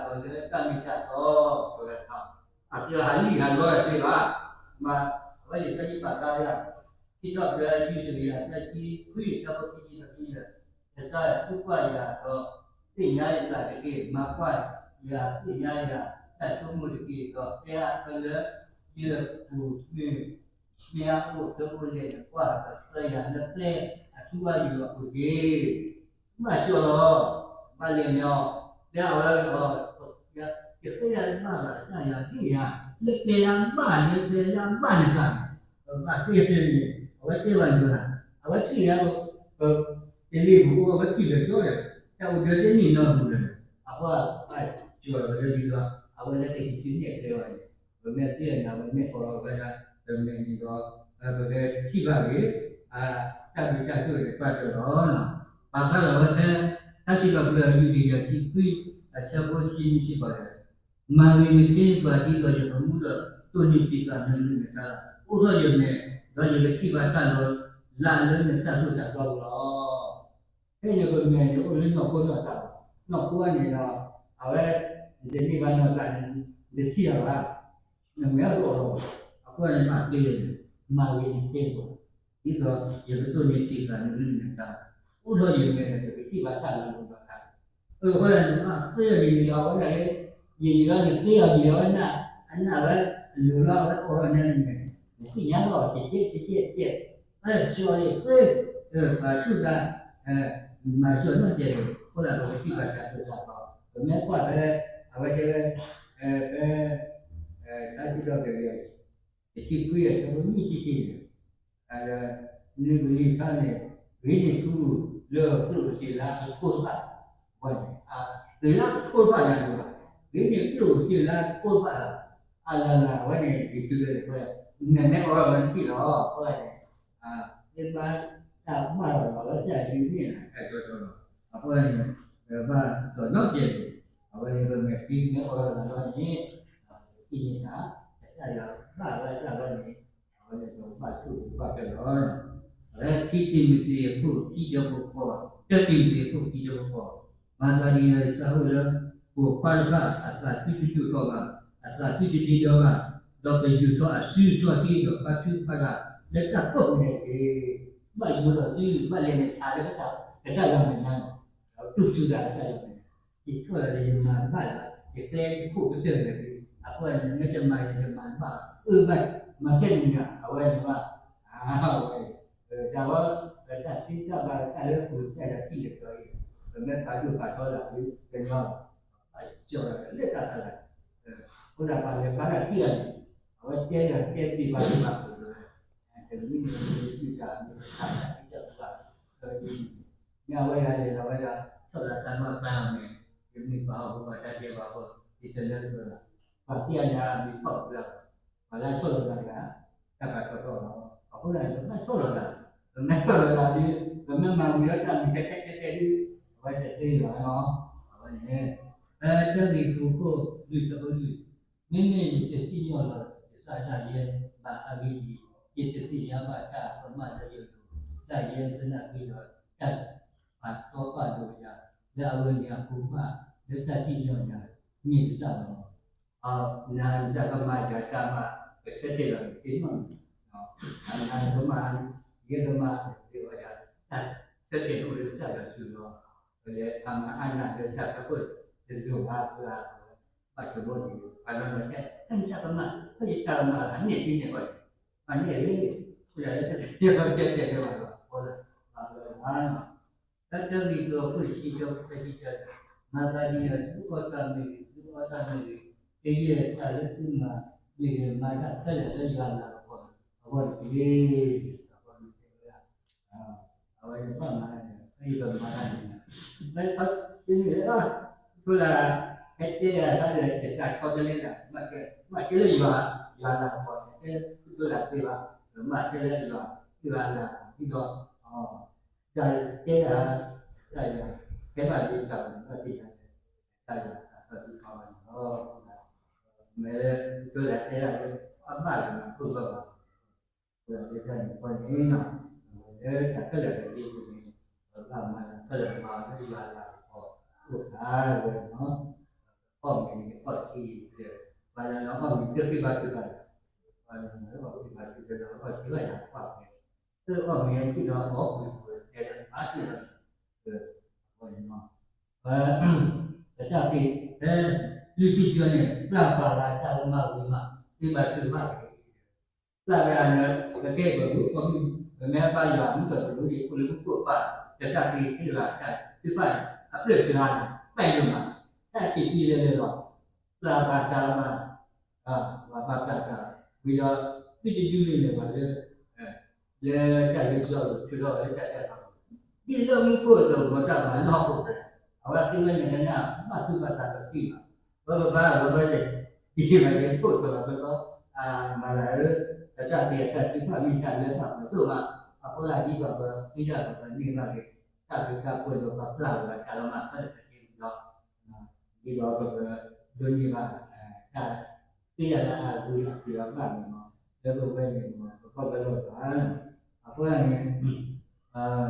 ကမိၣ်အိၣ်တမုာ် ယကဲဘၣ် အဆိကမိၣ်လိာ်တဖၣ်တဲဝဲနီၤ အဃိန့ၣ် အဃိန့ၣ်ကဘၣ်ကလီၢ်သး အဝဲလၢတၢ်ကလီၢ်န့ၣ်နီၤ ကစၢ်ယွၤအကလုၢ်ကထါ ပဘၣ်နာ် ပှၤလၢအဃုဝဲလဲၣ် ပှၤကထံၣ်န့ၢ်ဘၣ်လီၤ ပှၤတၢ်ဘျုးတၢ်ဖှိၣ်ဘၣ်ဘၣ်လီၤ သၢထံၣ်တထံၣ်န့ၣ် ဃုအီၤလၢသူၣ်ဒီဖျၢၣ် ဃုအီၤလၢသူၣ်လၢသးဒီးလၢတၢ်မ့ၢ်တၢ်တီ တဲဝဲ အကဟးလံၣ်ဟးလီတသ့ဘၣ်, မ့ၢ်အဝဲလံာ်စီဆှံပာ်ဖျါဝဲဒၣ် ခံထီၣ်ပတြၢၤ အယူၢ်တကယၤသၢဆံခွံ အဆၢဖိခံဆံသၢ ကစၢ်ယွၤသံကွၢ်ယၤဒီး သ့ၣ်ညါယသးတက့ၢ်, မၤကွၢ်ယၤ, သ့ၣ်ညါယၤ, တၢ်ဆိကမိၣ်တက့ၢ်, ဒီးတဲအါခဲလၢယပူၤမ့ၢ်, မ့ၢ်အအိၣ်တအိၣ်လဲၣ်န့ၣ်, ကွၢ်ဒီးဆှၢယၤလၢကျဲအထူအယိာ်အပူၤတက့ၢ်. ဘၣ်ဆှၢလီၤ, ဘၣ်လဲၤန့ၣ်အီၤ, တဲအဝဲ, ယဃ့ယၤဘၣ်ဘၣ်ယၤသ့ၣ်ယၤ, လၢကျဲယၤဘၣ်န့ၣ် ကျဲယၤဘၣ်န့ၣ်သးန့ၣ်, ဘၣ်သ့ၣ်န့ၣ်, အဝဲတဲဘၣ်ယၤ, အဝဲထံၣ်ယၤ, တလ့ၤပူၤအိၣ်အဝဲထံၣ်ဒီးကၠီဒီး, တၢ်အိၣ်ဒီးတန့ၢ်နီတပူၤဒီး, အဃိ, ကၠီဒီးဝဲလၢလံဒီး, အဝဲလၢကဟံးစုနဲၣ်ကျဲဘၣ်န့ၣ်, ပမ့ၢ်သ့ၣ်ညါဝဲမ့ၢ်အိၣ်ဝဲဒၣ်, ပမ့ၢ်န့ၣ်ဒီး, ပကထံၣ်ဘၣ်ဂ့ၤ, တၢ်ဘျုးတၢ်ဆိၣ်ဂ့ၤန့ၣ်ပၢ်ကၢလီၤ. ပာ်ဖျါလီၤဝဲဖဲ, တၢ်စံးထီၣ်ပတြၢၤ ယူၢ်တယၤခံခွံ, အဆၢဖိခံဆံခံဘၣ်ဒီး, မၤဂ့ၤနသ့ပှၤဒ်သိးယကမူဒီးတိၢ်န့ၢ်ထံသးနၢနုၤနတၢ်, အိးထီၣ်ယမဲာ်, ဒီးယကထံၣ်ဘၣ်တၢ်လီၤလးလၢနတၢ်သိၣ်တၢ်သီပူၤလီၤ. ဖဲယကမဲာ်န့ၣ်အိၣ်လၢနီၢ်ခိနီၢ်သး, နီၢ်ခိန့ၣ်ဒီး, အဝဲ, နတန့ၢ်ဘၣ်နီၢ်သးန့ၣ်, နတထံၣ်အီၤဘၣ်, နမဲာ်အိၣ်လီၤ, အဃိန့ၣ်မၤသ့, မၤဂ့ၤနသ့ပှၤ, ဒ်သိးယကတိၢ်န့ၢ်ထံသးနၢနုၤနတၢ်, အိးထီၣ်ယမဲာ်ဒီးယကထံၣ်ဘၣ်တၢ်လီၤလးလီၤလး, အဃိန့ၣ်မၤသ့ယၤန့ၣ်ဒီးအဝဲဒၣ်လၢ, ယံာ်ယံာ်ဒီးနသ့အီၤယံာ်ဒီးဝဲ, အနၢ်ဝဲ, လိၤလီၤအဝဲအိးထီၣ်န့ၣ်နမဲာ်, နသ့ၣ်ညါလီၤ ကကဲကကဲကဲ, အဲၣ်ကၠီလံ, ပှၤဆူၣ်သး, မၤစၢၤနီၢ်ကဲး, အဃိသတးဒီးပကထံၣ်ဘၣ်တၢ်သိၣ်တၢ်သီ, ပမ့ၢ်ကွၢ်ဖဲ, အဝဲတဲဝဲ, ဖဲ, တၢ်စံးထီၣ်ပတြၢၤ တဆံခွံအဆၢဖိနွံဆံခံန့ၣ်, နုၤကလံၤခါန့ၣ်, ဂ့ၤန့ၢ်ကျိၣ်လၢကျိၣ်စ့လၢအကထိတဖၣ်, ဝဲန့ၣ်, ဂ့ၤလၢအကထိတဖၣ်ညါန့ၣ်ဘၣ်, ဂ့ၤန့ၢ်ကျိၣ်စ့လၢအကထိတဖၣ်, အလၢ်လၢ်အဝဲန့ၣ် ယတုၤလၢန့ၣ်, နမ့ၢ်အိးထီၣ်ဝဲနထံၣ်လီၤ, အဃိန့ၣ် သ့ဘၣ်တၢ်ဘၣ်လီၤလီၤ လၢစၢ်ယုၢ်န့ၣ် တၢ်ကၠီကၠီလီၤ. အဃိန့ၣ်, ပဘၣ်ဒီးနီၢ်ကဲးန့ၣ်, အဝဲန့ၣ်ပမဲာ်သံမ့ၢ်အိးထီၣ်သးလီၤန့ၣ်, ပထံၣ်န့ၢ်တၢ်, ကစၢ်ယွၤဘၣ်ဝဲတၢ်လီၤန့ၣ်, အဝဲန့ၣ်ပကဘၣ်ဆိၣ်ဂ့ၤဘၣ်ကၢလီၤ. အဝဲခံတံၤမသ့းအခိၣ်ခံဆၢဖိဃိး, တၢတံၤမသ့းအခိၣ်ခံဆၢဖိဃိး, မၤသးဒ်န့ၣ်ဒီးယသးအိၣ်လၢ, ပိာ်ခွါတဖၣ်အသးသုတဒိၣ်ထီၣ်ဘၣ်, အသးသုတဒ့ဒီဘၣ်, ဒီးကယူာ်ထီၣ်အစုအထံဒီးဖါထုဖါလၢ်လၢတၢ်ကိးပူၤန့ၣ်တက့ၢ်. ဘၣ်ယိၤထီၣ်သု, ဘၣ်လဲၤနုာ်ထါလၢကစၢ်ယွၤမဲာ်ညါန့ၣ်, ဒီးတူၢ်ဆူသးကစၢ်ယွၤမဲာ်ညါ, ယဆိၣ်လီၤဒီးယမၤတဘၣ်လၢၤဘၣ်, ယကျဲယခိၣ်ကတၢၢ်န့ၣ်, အဃိန့ၣ် မ့ၢ်တမၤယၤယမၤတဘၣ်, အၢဘၣ်, မၤခဲနံၤန့ၣ် အဝဲန့ၣ်ဘၣ်, အဝဲ, တၢ်ဝဲ, တၢ်သ့တၢ်ဘၣ်တၢ်လၢပကစၢ်ယွၤထံၣ်န့ၣ်ဒီး, ပမ့ၢ်ပာ်ဒိၣ်ပာ်ထီသးဒီး, ပညီ, ပာ်စၢၤလီၤလၢတၢ်သးလၢ, အဃိသတးပှၤလဲၤပာ်တၢ်ထံၣ်လၢန့ၣ်, အဝဲတဲဒီးတဲသ့ဘၣ်သ့ဘၣ်ကိးဂၤ, တမံၤန့ၣ် ပမ့ၢ်သုတၢ်မ့ၢ်တၢ်သးတံၢ်တၢ်ဘၣ်, ဒီးဒ်န့ၣ်, မ့ၢ်အဝဲဒၣ်လဲၤဒီးဝဲဒၣ်, ဆီၣ်လီၤသးနီၢ်သးအီၤန့ၣ်, ယမ့ၢ်ပှၤဟီၣ်ဖိပှၤတၢ်ဒဲးဘးဖိ, ယတလၢပှဲၤဘၣ်, ပှၤသ့ၣ်အါညါအမံၤထီၣ်ပှဲၤလီၤ, ပှၤလၢဆီၣ်လီၤသးတဂၤ, တၢ်ပာ်ထီၣ်ထီၣ်လီၤ, အဃိသတးဒီးပဘၣ်ဆီၣ်လီၤသး, ပမ့ၢ်ဆီၣ်လီၤသးဒီး, ပမ့ၢ်မၤဝံၤဒီးတၢ်မုာ်ထဲထဲထဲထဲဒီး, အဝဲတသ့လီၤနီၤ, အဝဲန့ၣ်, ဖဲတၢ်ဂ့ၢ်ခိၣ်ခိၣ်လွံၢ်ဆၢဖိလွံၢ်, မ့မ့ၢ်ယတစံၣ်ညီၣ်လီၤယသးဒၣ်ယဲဘၣ်အဂ့ၢ်ဒ်အံၤ, ယတသ့ၣ်ညါဘၣ်တၢ်ကမၣ်လၢယလိၤ, တၢ်ယဲသနာ်က့ဒီး, တၢ်, ပာ်တီပာ်လိၤယၤ, လၢအဝဲန့ၣ်အဃိမး, လၢတၢ်စံၣ်ညီၣ်ယၤ, မ့ၢ်ကစၢ်လီၤ. နၤနတၢ်ကမၣ်ယၤတၢ်မၤ, ကဆၢတဲာ်လီၤနသ့နီၣ်န့ၣ်, နၤနကမၣ်, ယဲကမၣ်, သ့ၣ်ဝဲဒၣ်, တၢ်ဆၢတဲာ်န့ၣ်အိၣ်လၢကစၢ်ယွၤစုလီၤ. ပလဲၤဖးမၤအါနၢ်လၢတၢ်ကခိၣ်တလိၤဘၣ်ပှၤ, ဘၣ်တဘီန့ၣ်, ပှၤနီၢ်နီၢ်တဲ, နတၢ်ကမၣ်, ဖဲယတၢ်ကမၣ်အန့ၣ်ဒ်န့ၣ်ဘၣ်, အန့ၣ်, အိၣ်ဒၣ်လၢတၢ်ဆၢတဲာ်လၢပှၤလီၤ, ပှၤလီၤ, ပှၤလီၤ, တၢ်တၢ်ဂ့ၢ်ကျိၤအခိၣ်တဆံတၢဖိတဆံတၢ, မၤသးဒ်န့ၣ်ဒီး သုအီၣ်တၢ်မ့ၢ်ဂ့ၤ, သုအီတၢ်မ့ၢ်ဂ့ၤ, ကယဲၢ်တၢ်လၢသုမၤမ့ၢ်ဂ့ၤ, မၤတၢ်ခဲလၢာ်လၢယွၤအလၤကပီၤအဂီၢ်တက့ၢ်. အဝဲန့ၣ်ဘၣ်မၤန့ၣ် ဖဲယကမၤတၢ်န့ၣ်, ဖဲ, ဖဲန့ၣ်, ဆိလၢ, ဟဲတဲယၤတၢ်ဒီး ယတၢ်ဆီတလဲလၢ, မၤတဲလၢယွၤ, ယွၤအလၤကပီၤန့ၣ် တဲဆိလၢသ့ဘၣ်, မၤတဲလၢယွၤ, ယွၤအလၤကပီၤဒ်သိး, တၢ်တဲယၤ, တၢ်ယၤ, တဲဘၣ်လၢတၢ်ဝဲန့ၣ် ဘၣ်သ့ၣ်ညါလၢ, တၢ်ယၤအသီတခီဘၣ်န့ၣ်လီၤ. မ့ၢ်လၢ, ဆိလၢတဲယၤလၢ, အဘၣ်လၢနခိၣ်ဘၣ်ဘၣ် လၢတၢ်န့ၣ်ခီန့ၣ်, လၢတၢ်ခဲလၢာ်တက့ၢ်န့ၣ်, ပဘၣ်မၤတၢ်ခဲလၢာ်မၤလၢယွၤအလၤကပီၤ, အိၣ်တၢ်ဝဲန့ၣ်, အီၣ်မ့ၤန့ၣ်အီၣ်ထံ, ပှၤလၢအီၣ်မ့ၤတသ့ဘၣ်သ့ဘၣ်, ပှၤလၢအီၣ်မ့ၤဘၣ်သ့ဘၣ်ဒီးအီၣ်ထံဘၣ်ယၤပှၢ်ဖဲ, အီၣ်မ့ၤအီထံဒီးအီၣ်ပှဲၤပှဲၤတဲလၢမၤသ့ဘၣ်, အဝဲန့ၣ်, ပ ကစၢ်ခရံာ် ဖဲလွံၢ်ထံၣ်တၢန့ၣ် ပျၢ်ပှၤလၢတၢ်ကမၣ်ဝံၤမး သ့ဘၣ်ထုကဖၣ်က့ၤ ပျၢ်ဝဲဒၣ်လၢ ပကဲပှၤမူခိၣ်မုၣ် ပမ့ၢ်ဘါယွၤမုၣ်ကီၤတရူးဒ် အိၣ်လၢမူခိၣ်အပၢ် ကစၢ်ခရံာ်ဟ့ၣ်လီၤတၢ်ထုကဖၣ် အဘျုးစှၤန့ၣ် ပဲာ်ယိာ်မး တၢ်ဆံးဆံးလဲၤလဲၤလီၤ ပျၢ်ပှၤတၢ်ကမၣ် ပှၤဘၣ်တၢ်တၢ် ဝံၤဒီး သုတဒုးန့ၢ်လၢၤဘၣ်လၢ လၢတၢ်လၢယွၤအလိၤ ထုးထီၣ်ဝဲလၢတၢ်တၢ် ဒ်လၢမူခိၣ်အသိး ဂီၤတၢ်မၤလီၢ်အိၣ်ဖျဲး အဝဲသ့ၣ်ဝဲန့ၣ်ကနၣ် ဘၣ်သူၣ်ဘၣ်သးဒီးသံဘၣ် ပဘၣ်လီၤဘၣ်န့ၣ် ဒ်မၤကဲခိၣ်သိးလီၤ ပသီ မၤလၢ ကစၢ်ခရံာ်အတၢ်ထုကဖၣ်မ့ၢ်တၢ်လၢတၢ်ပှဲၤဒိၣ်မး အဃိသတးဒ်သိးပသ့ဒၣ်ပှၤန့ၢ်ဘၣ်က့ၤ တၢ်ဘျုးတၢ်ဖှိၣ်ဒီးပှၤပျၢ်ဝဲတၢ်လီၤမး ဖဲလၢပကဲပူၤဒီး ဒ်သိးပကဒိးန့ၢ်ဘၣ် တၢ် သ့ၣ်ညါလၢအဂ့ၤအကျိၤအဘၣ်န့ၣ်လီၤ. လၢပဝဲန့ၣ် ပခီၣ်ဖျိလီၤဘၣ် အဃိန့ၣ်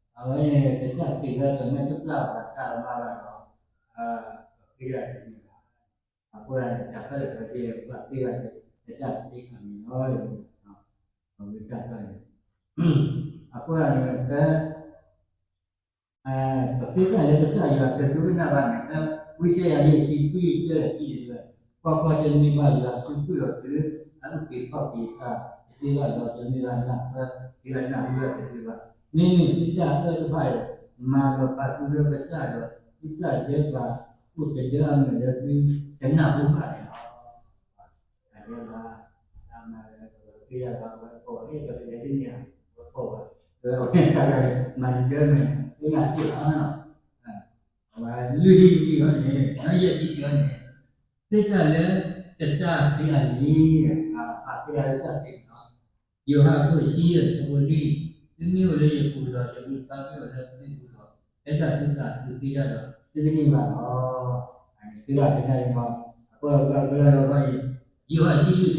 အဝဲန့ၣ် ကစၢ်ခရံာ်လၢပမ့ၢ်တပျၢ်ဘၣ်တၢ်ကမၣ်ဘၣ်ဒီး ပဃ့ဒၣ်တမ့ၢ်ဘၣ်. အဃိန့ၣ် တၢ်ခဲလၢာ်ခဲဆ့ ပဘၣ်ဃ့ဒၣ်ကစၢ်ခရံာ်အမံၤလီၤ. အဝဲတၢ်ဘၣ်န့ၣ် အဃိန့ၣ် ပ ပဃ့တၢ်လၢကစၢ်ယွၤတဒိကနၣ်ဘၣ်န့ၣ် လၢဝံယၡါယၤယဲၢ်ဆံခွံ တၢ ခံန့ၣ်လၢ ကွၢ်ကွၢ်, တမ့ၢ်ဘၣ်ယွၤစုပူၤလီၤသု အအုၣ်က့ၤခီၣ်က့ၤတၢ်တသ့ဘၣ်ဒီး တမ့ၢ်ဘၣ်နၢ်ပၢၢ် တမ့ၢ်ဘၣ်နၢ်ဟူတၢ်တသ့ဘၣ်. မ့မ့ၢ်သုတၢ်အၢတဖၣ်အံၤ မၤလီၤပာ်သုလၢကစၢ်ဒီး သုတၢ်ဒဲးဘးအိၣ်ကဒၢအမဲာ်လၢသုတနၢ်ဟူဘၣ်န့ၣ်လီၤ. တၢ်ဒဲးဘး တၢ်မၤလၢပဃ့ဒၣ်ဒီး ပဝဲကိးဂၤဒဲး ပလဲၤဒ်န့ၣ် ပကိးဂၤဒဲး အဝဲတၢ်ဒဲး မၤဒၢမဲာ် သ့ၣ်ညါစ့ၢ်ကီးလီၤ. အဝဲလွံၢ်ထံၣ်တထံၣ်အံၤန့ၣ် ယဲၢ်ထံၣ်တထံၣ်အံၤန့ၣ် ဃ့တၢ်လၢကစၢ်ခရံာ်အမံၤ ပာ်ဃ့တၢ်လၢကစၢ်ခရံာ်န့ၣ်လီၤ. ယိၤဟၣ်အခိၣ်ဆံယဲၢ်ဆၢဖိလွံၢ်, သုမ့ၢ်အိၣ်လၢယပူၤဒီးယမုၢ်သါမ့ၢ်အိၣ်လၢသုပူၤဒီး ဟဲတၢ်သုသးသုဃ့တၢ်ဒီး သုကန့ၢ်ဘၣ်လီၤ. အန့ၣ်ဃ့ဘၣ်ကနၣ်အံၤမး အဃိဒီး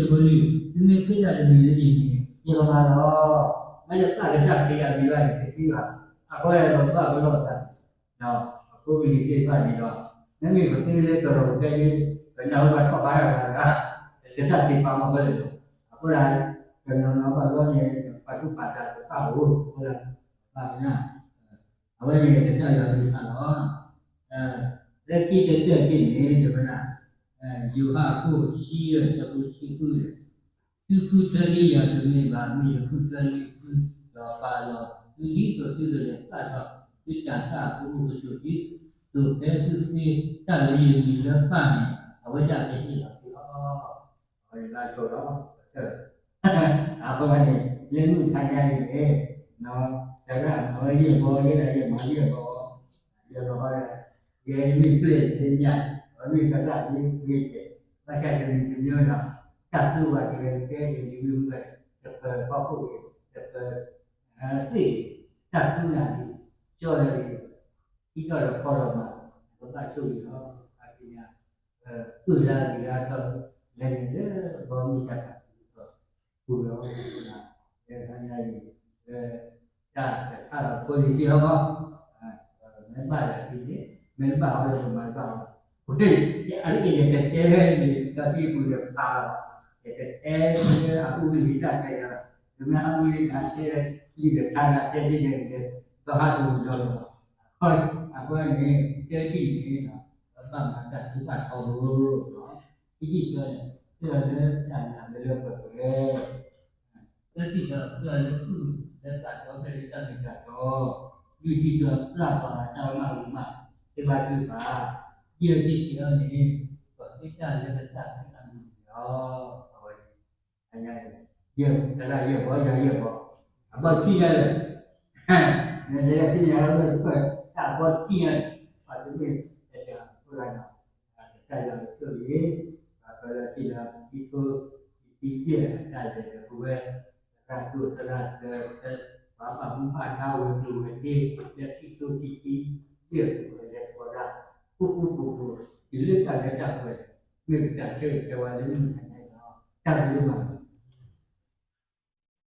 ပှၤကလီၢ်လၢအဂီၢ်အံၤ ယိၤဟၣ်ဆံလွံၢ်ဆၢဖိလွံၢ်, သုမ့ၢ်ဃ့တၢ်တမံၤလၢယမံၤန့ၣ် ယကမၤလီၤ. မ့ၢ်ယပာ်ကစၢ်ခရံာ်အမံၤဘၣ်န့ၣ် တသ့ဘၣ်. အဃိဒီးပှၤကလီၢ်သး ဒီးအဖိအလံၤသ့ၣ်တဖၣ်န့ၣ်ဒီး မ့မ့ၢ်ပဃ့လၢကီၢ်ဒီးပတဲလၢ ပနၢ်ဟူဘၣ်ထီၣ်ဘါယွၤတဂၤ ကစၢ်ခရံာ်ပာ်မီၢ်ဖဲလဲၣ်လီၤ. အဃိဒီး တနီၤနီၤဘၣ်ဘျီန့ၣ် ပာ်သူၣ်ပာ်သးတဖၣ်အိၣ် အဃိဒီး ဘၣ်ကနၣ် အဝဲန့ၣ်ကစၢ်ယွၤအကလုၢ်ကထါလီၤ. လၢခံကတၢၢ်တထံၣ်န့ၣ် တဲဝဲဒၣ် ယိၤဟၣ်အခိၣ်ဆံယဲၢ်ဆၢဖိဆံဃုန့ၣ် သုဃုထၢလံယၤတမ့ၢ်ဘၣ်, မ့ၢ်ယဃုထၢလံသု, ဒီးပာ်လီၤသုဒ်သိးသုကလဲၤဃၣ်ဒီး သုတၢ်ဃၣ်အကအိၣ်ကဆိးဒ်သိးဖဲသုဃ့တၢ်လၢယမံၤလၢပၢ်န့ၣ် အဝဲဒၣ်ကဟ့ၣ်လီၤသုလီၤ. အဝဲန့ၣ်လၢဆိလီၤ အဃိန့ၣ် လၢမုၢ်တဟါညါအံၤန့ၣ် တၢ်ဒၣ်မၤဝဲယဲၢ်ဘီ ယဲဒၣ်ယဲၢ်မၤယဲၢ်ဘီ ယဲၢ်ဘီ ယဲမ့ၢ်ပျဲၢ်ယဲၢ်ညၣ် အဝဲမ့ၢ်သရၣ်မ့ၢ်ဂ့ၤကဲး ဘၣ်ဆၣ်တမံၤတမံၤဒီး တၢ်သူဝဲက့ၤဝဲကဲက့ၤလံမ့ၢ်ဝဲ တပၢၤဖီခိၣ်က့ၤ တပၢၤ သ့ၣ်က့ၤ တၢ်သူနၤလံ ကၠီနၤလံ ဟံးထီၣ်ဒီးဖီဒီးမၤ ကဘၣ်ဆိၣ်ဂ့ၤလီၤ အသ့ၣ်ညါ ပုၢ်လၢအဂ့ၤလၢအထီၣ် လဲၤန့ၣ်လၢဘီမုၢ်တၢ်သးခုကစီၣ် ပူၤလီၤ လၢတဟါညါအံၤ လၢတၢ်တခါလီၤဖိလံၤစ့ၢ်ကီး မ့ၢ်ဘၣ်ယၤဒ်န့ၣ် မ့ၢ်တဘၣ်အီၤလၢပမၤတဘၣ်အီၤ အါတက့ၢ်ယကတဲလၢန့ၣ် တၢ်သံပူၤယဖးလီၤ ယကတဲလၢအအိၣ်ဝံၤလံတၢ်တဲယၤလီၤ တမ့ၢ်အအိၣ်ဝံၤလံတၢ်တဲလၢ လံာ်တခါတၢ်တဲဒ်န့ၣ် ဒီဟးတမုာ်ဒီလီၤ အဃိန့ၣ် တဲထံၣ်န့ၣ် ပဘၣ်မၤတၢ်ထုကဖၣ်ထီဘိ ခံထံၣ်တထံၣ်န့ၣ် ပၢလၢတၢ်နာ်လၢလၢပှဲၤပှဲၤ သၢထံၣ်ဒီး ပၢလၢဃုာ်လၢသးဒီဖျၢၣ်လၢတၢ်မ့ၢ်တၢ်တီ, လွံၢ်ထံၣ်ဒီး ပျၢ်ပှၤတၢ်ကမၣ်အဂီၢ်မး တဘၣ်ဒုးဘၣ်, ယဲၢ်ထံၣ်တထံၣ်အံၤန့ၣ် ပဃ့တၢ်လၢကစၢ်ခရံာ်အမံၤန့ၣ်လီၤ. အဝဲ ယဲၢ် သရၣ်ယဲၢ်ဘီ ယၤယဲၢ်ဘီ, အဘီခံညါလၢာ် နလဲၤထံၣ်ညါလၢ တၢ်ဘီခံညါလၢာ် ပှၤတမ့ၢ်တၢ်ဖိလၢနီၤ ကစၢ်ယွၤကဆိၣ်ဂ့ၤ ပှၤကလၢထံၣ်လၢခံထိခံဆံယဲၢ်အတၢ်လဲၤဒီးပဝဲ သရၣ်ဒိၣ်သရၣ်စၢၤ ပှၤဘၣ်မူဘၣ်ဒါဝဲၤကျိၤဝဲၤစ့ လၢခံထိခံဆံယဲၢ်ပဝဲ လဲၤသကိးတၢ် အိၣ်အိၣ်ကိးကိး တုၤလၢတၢ်လၢတၢ်ပှဲၤ မ့ၢ်ပတၢ်ဆၢဂ့ၤဆၢဝါလၢမုၢ်နၤညါအံၤလီၤ. တၢ်ဘျုးဒိၣ်မး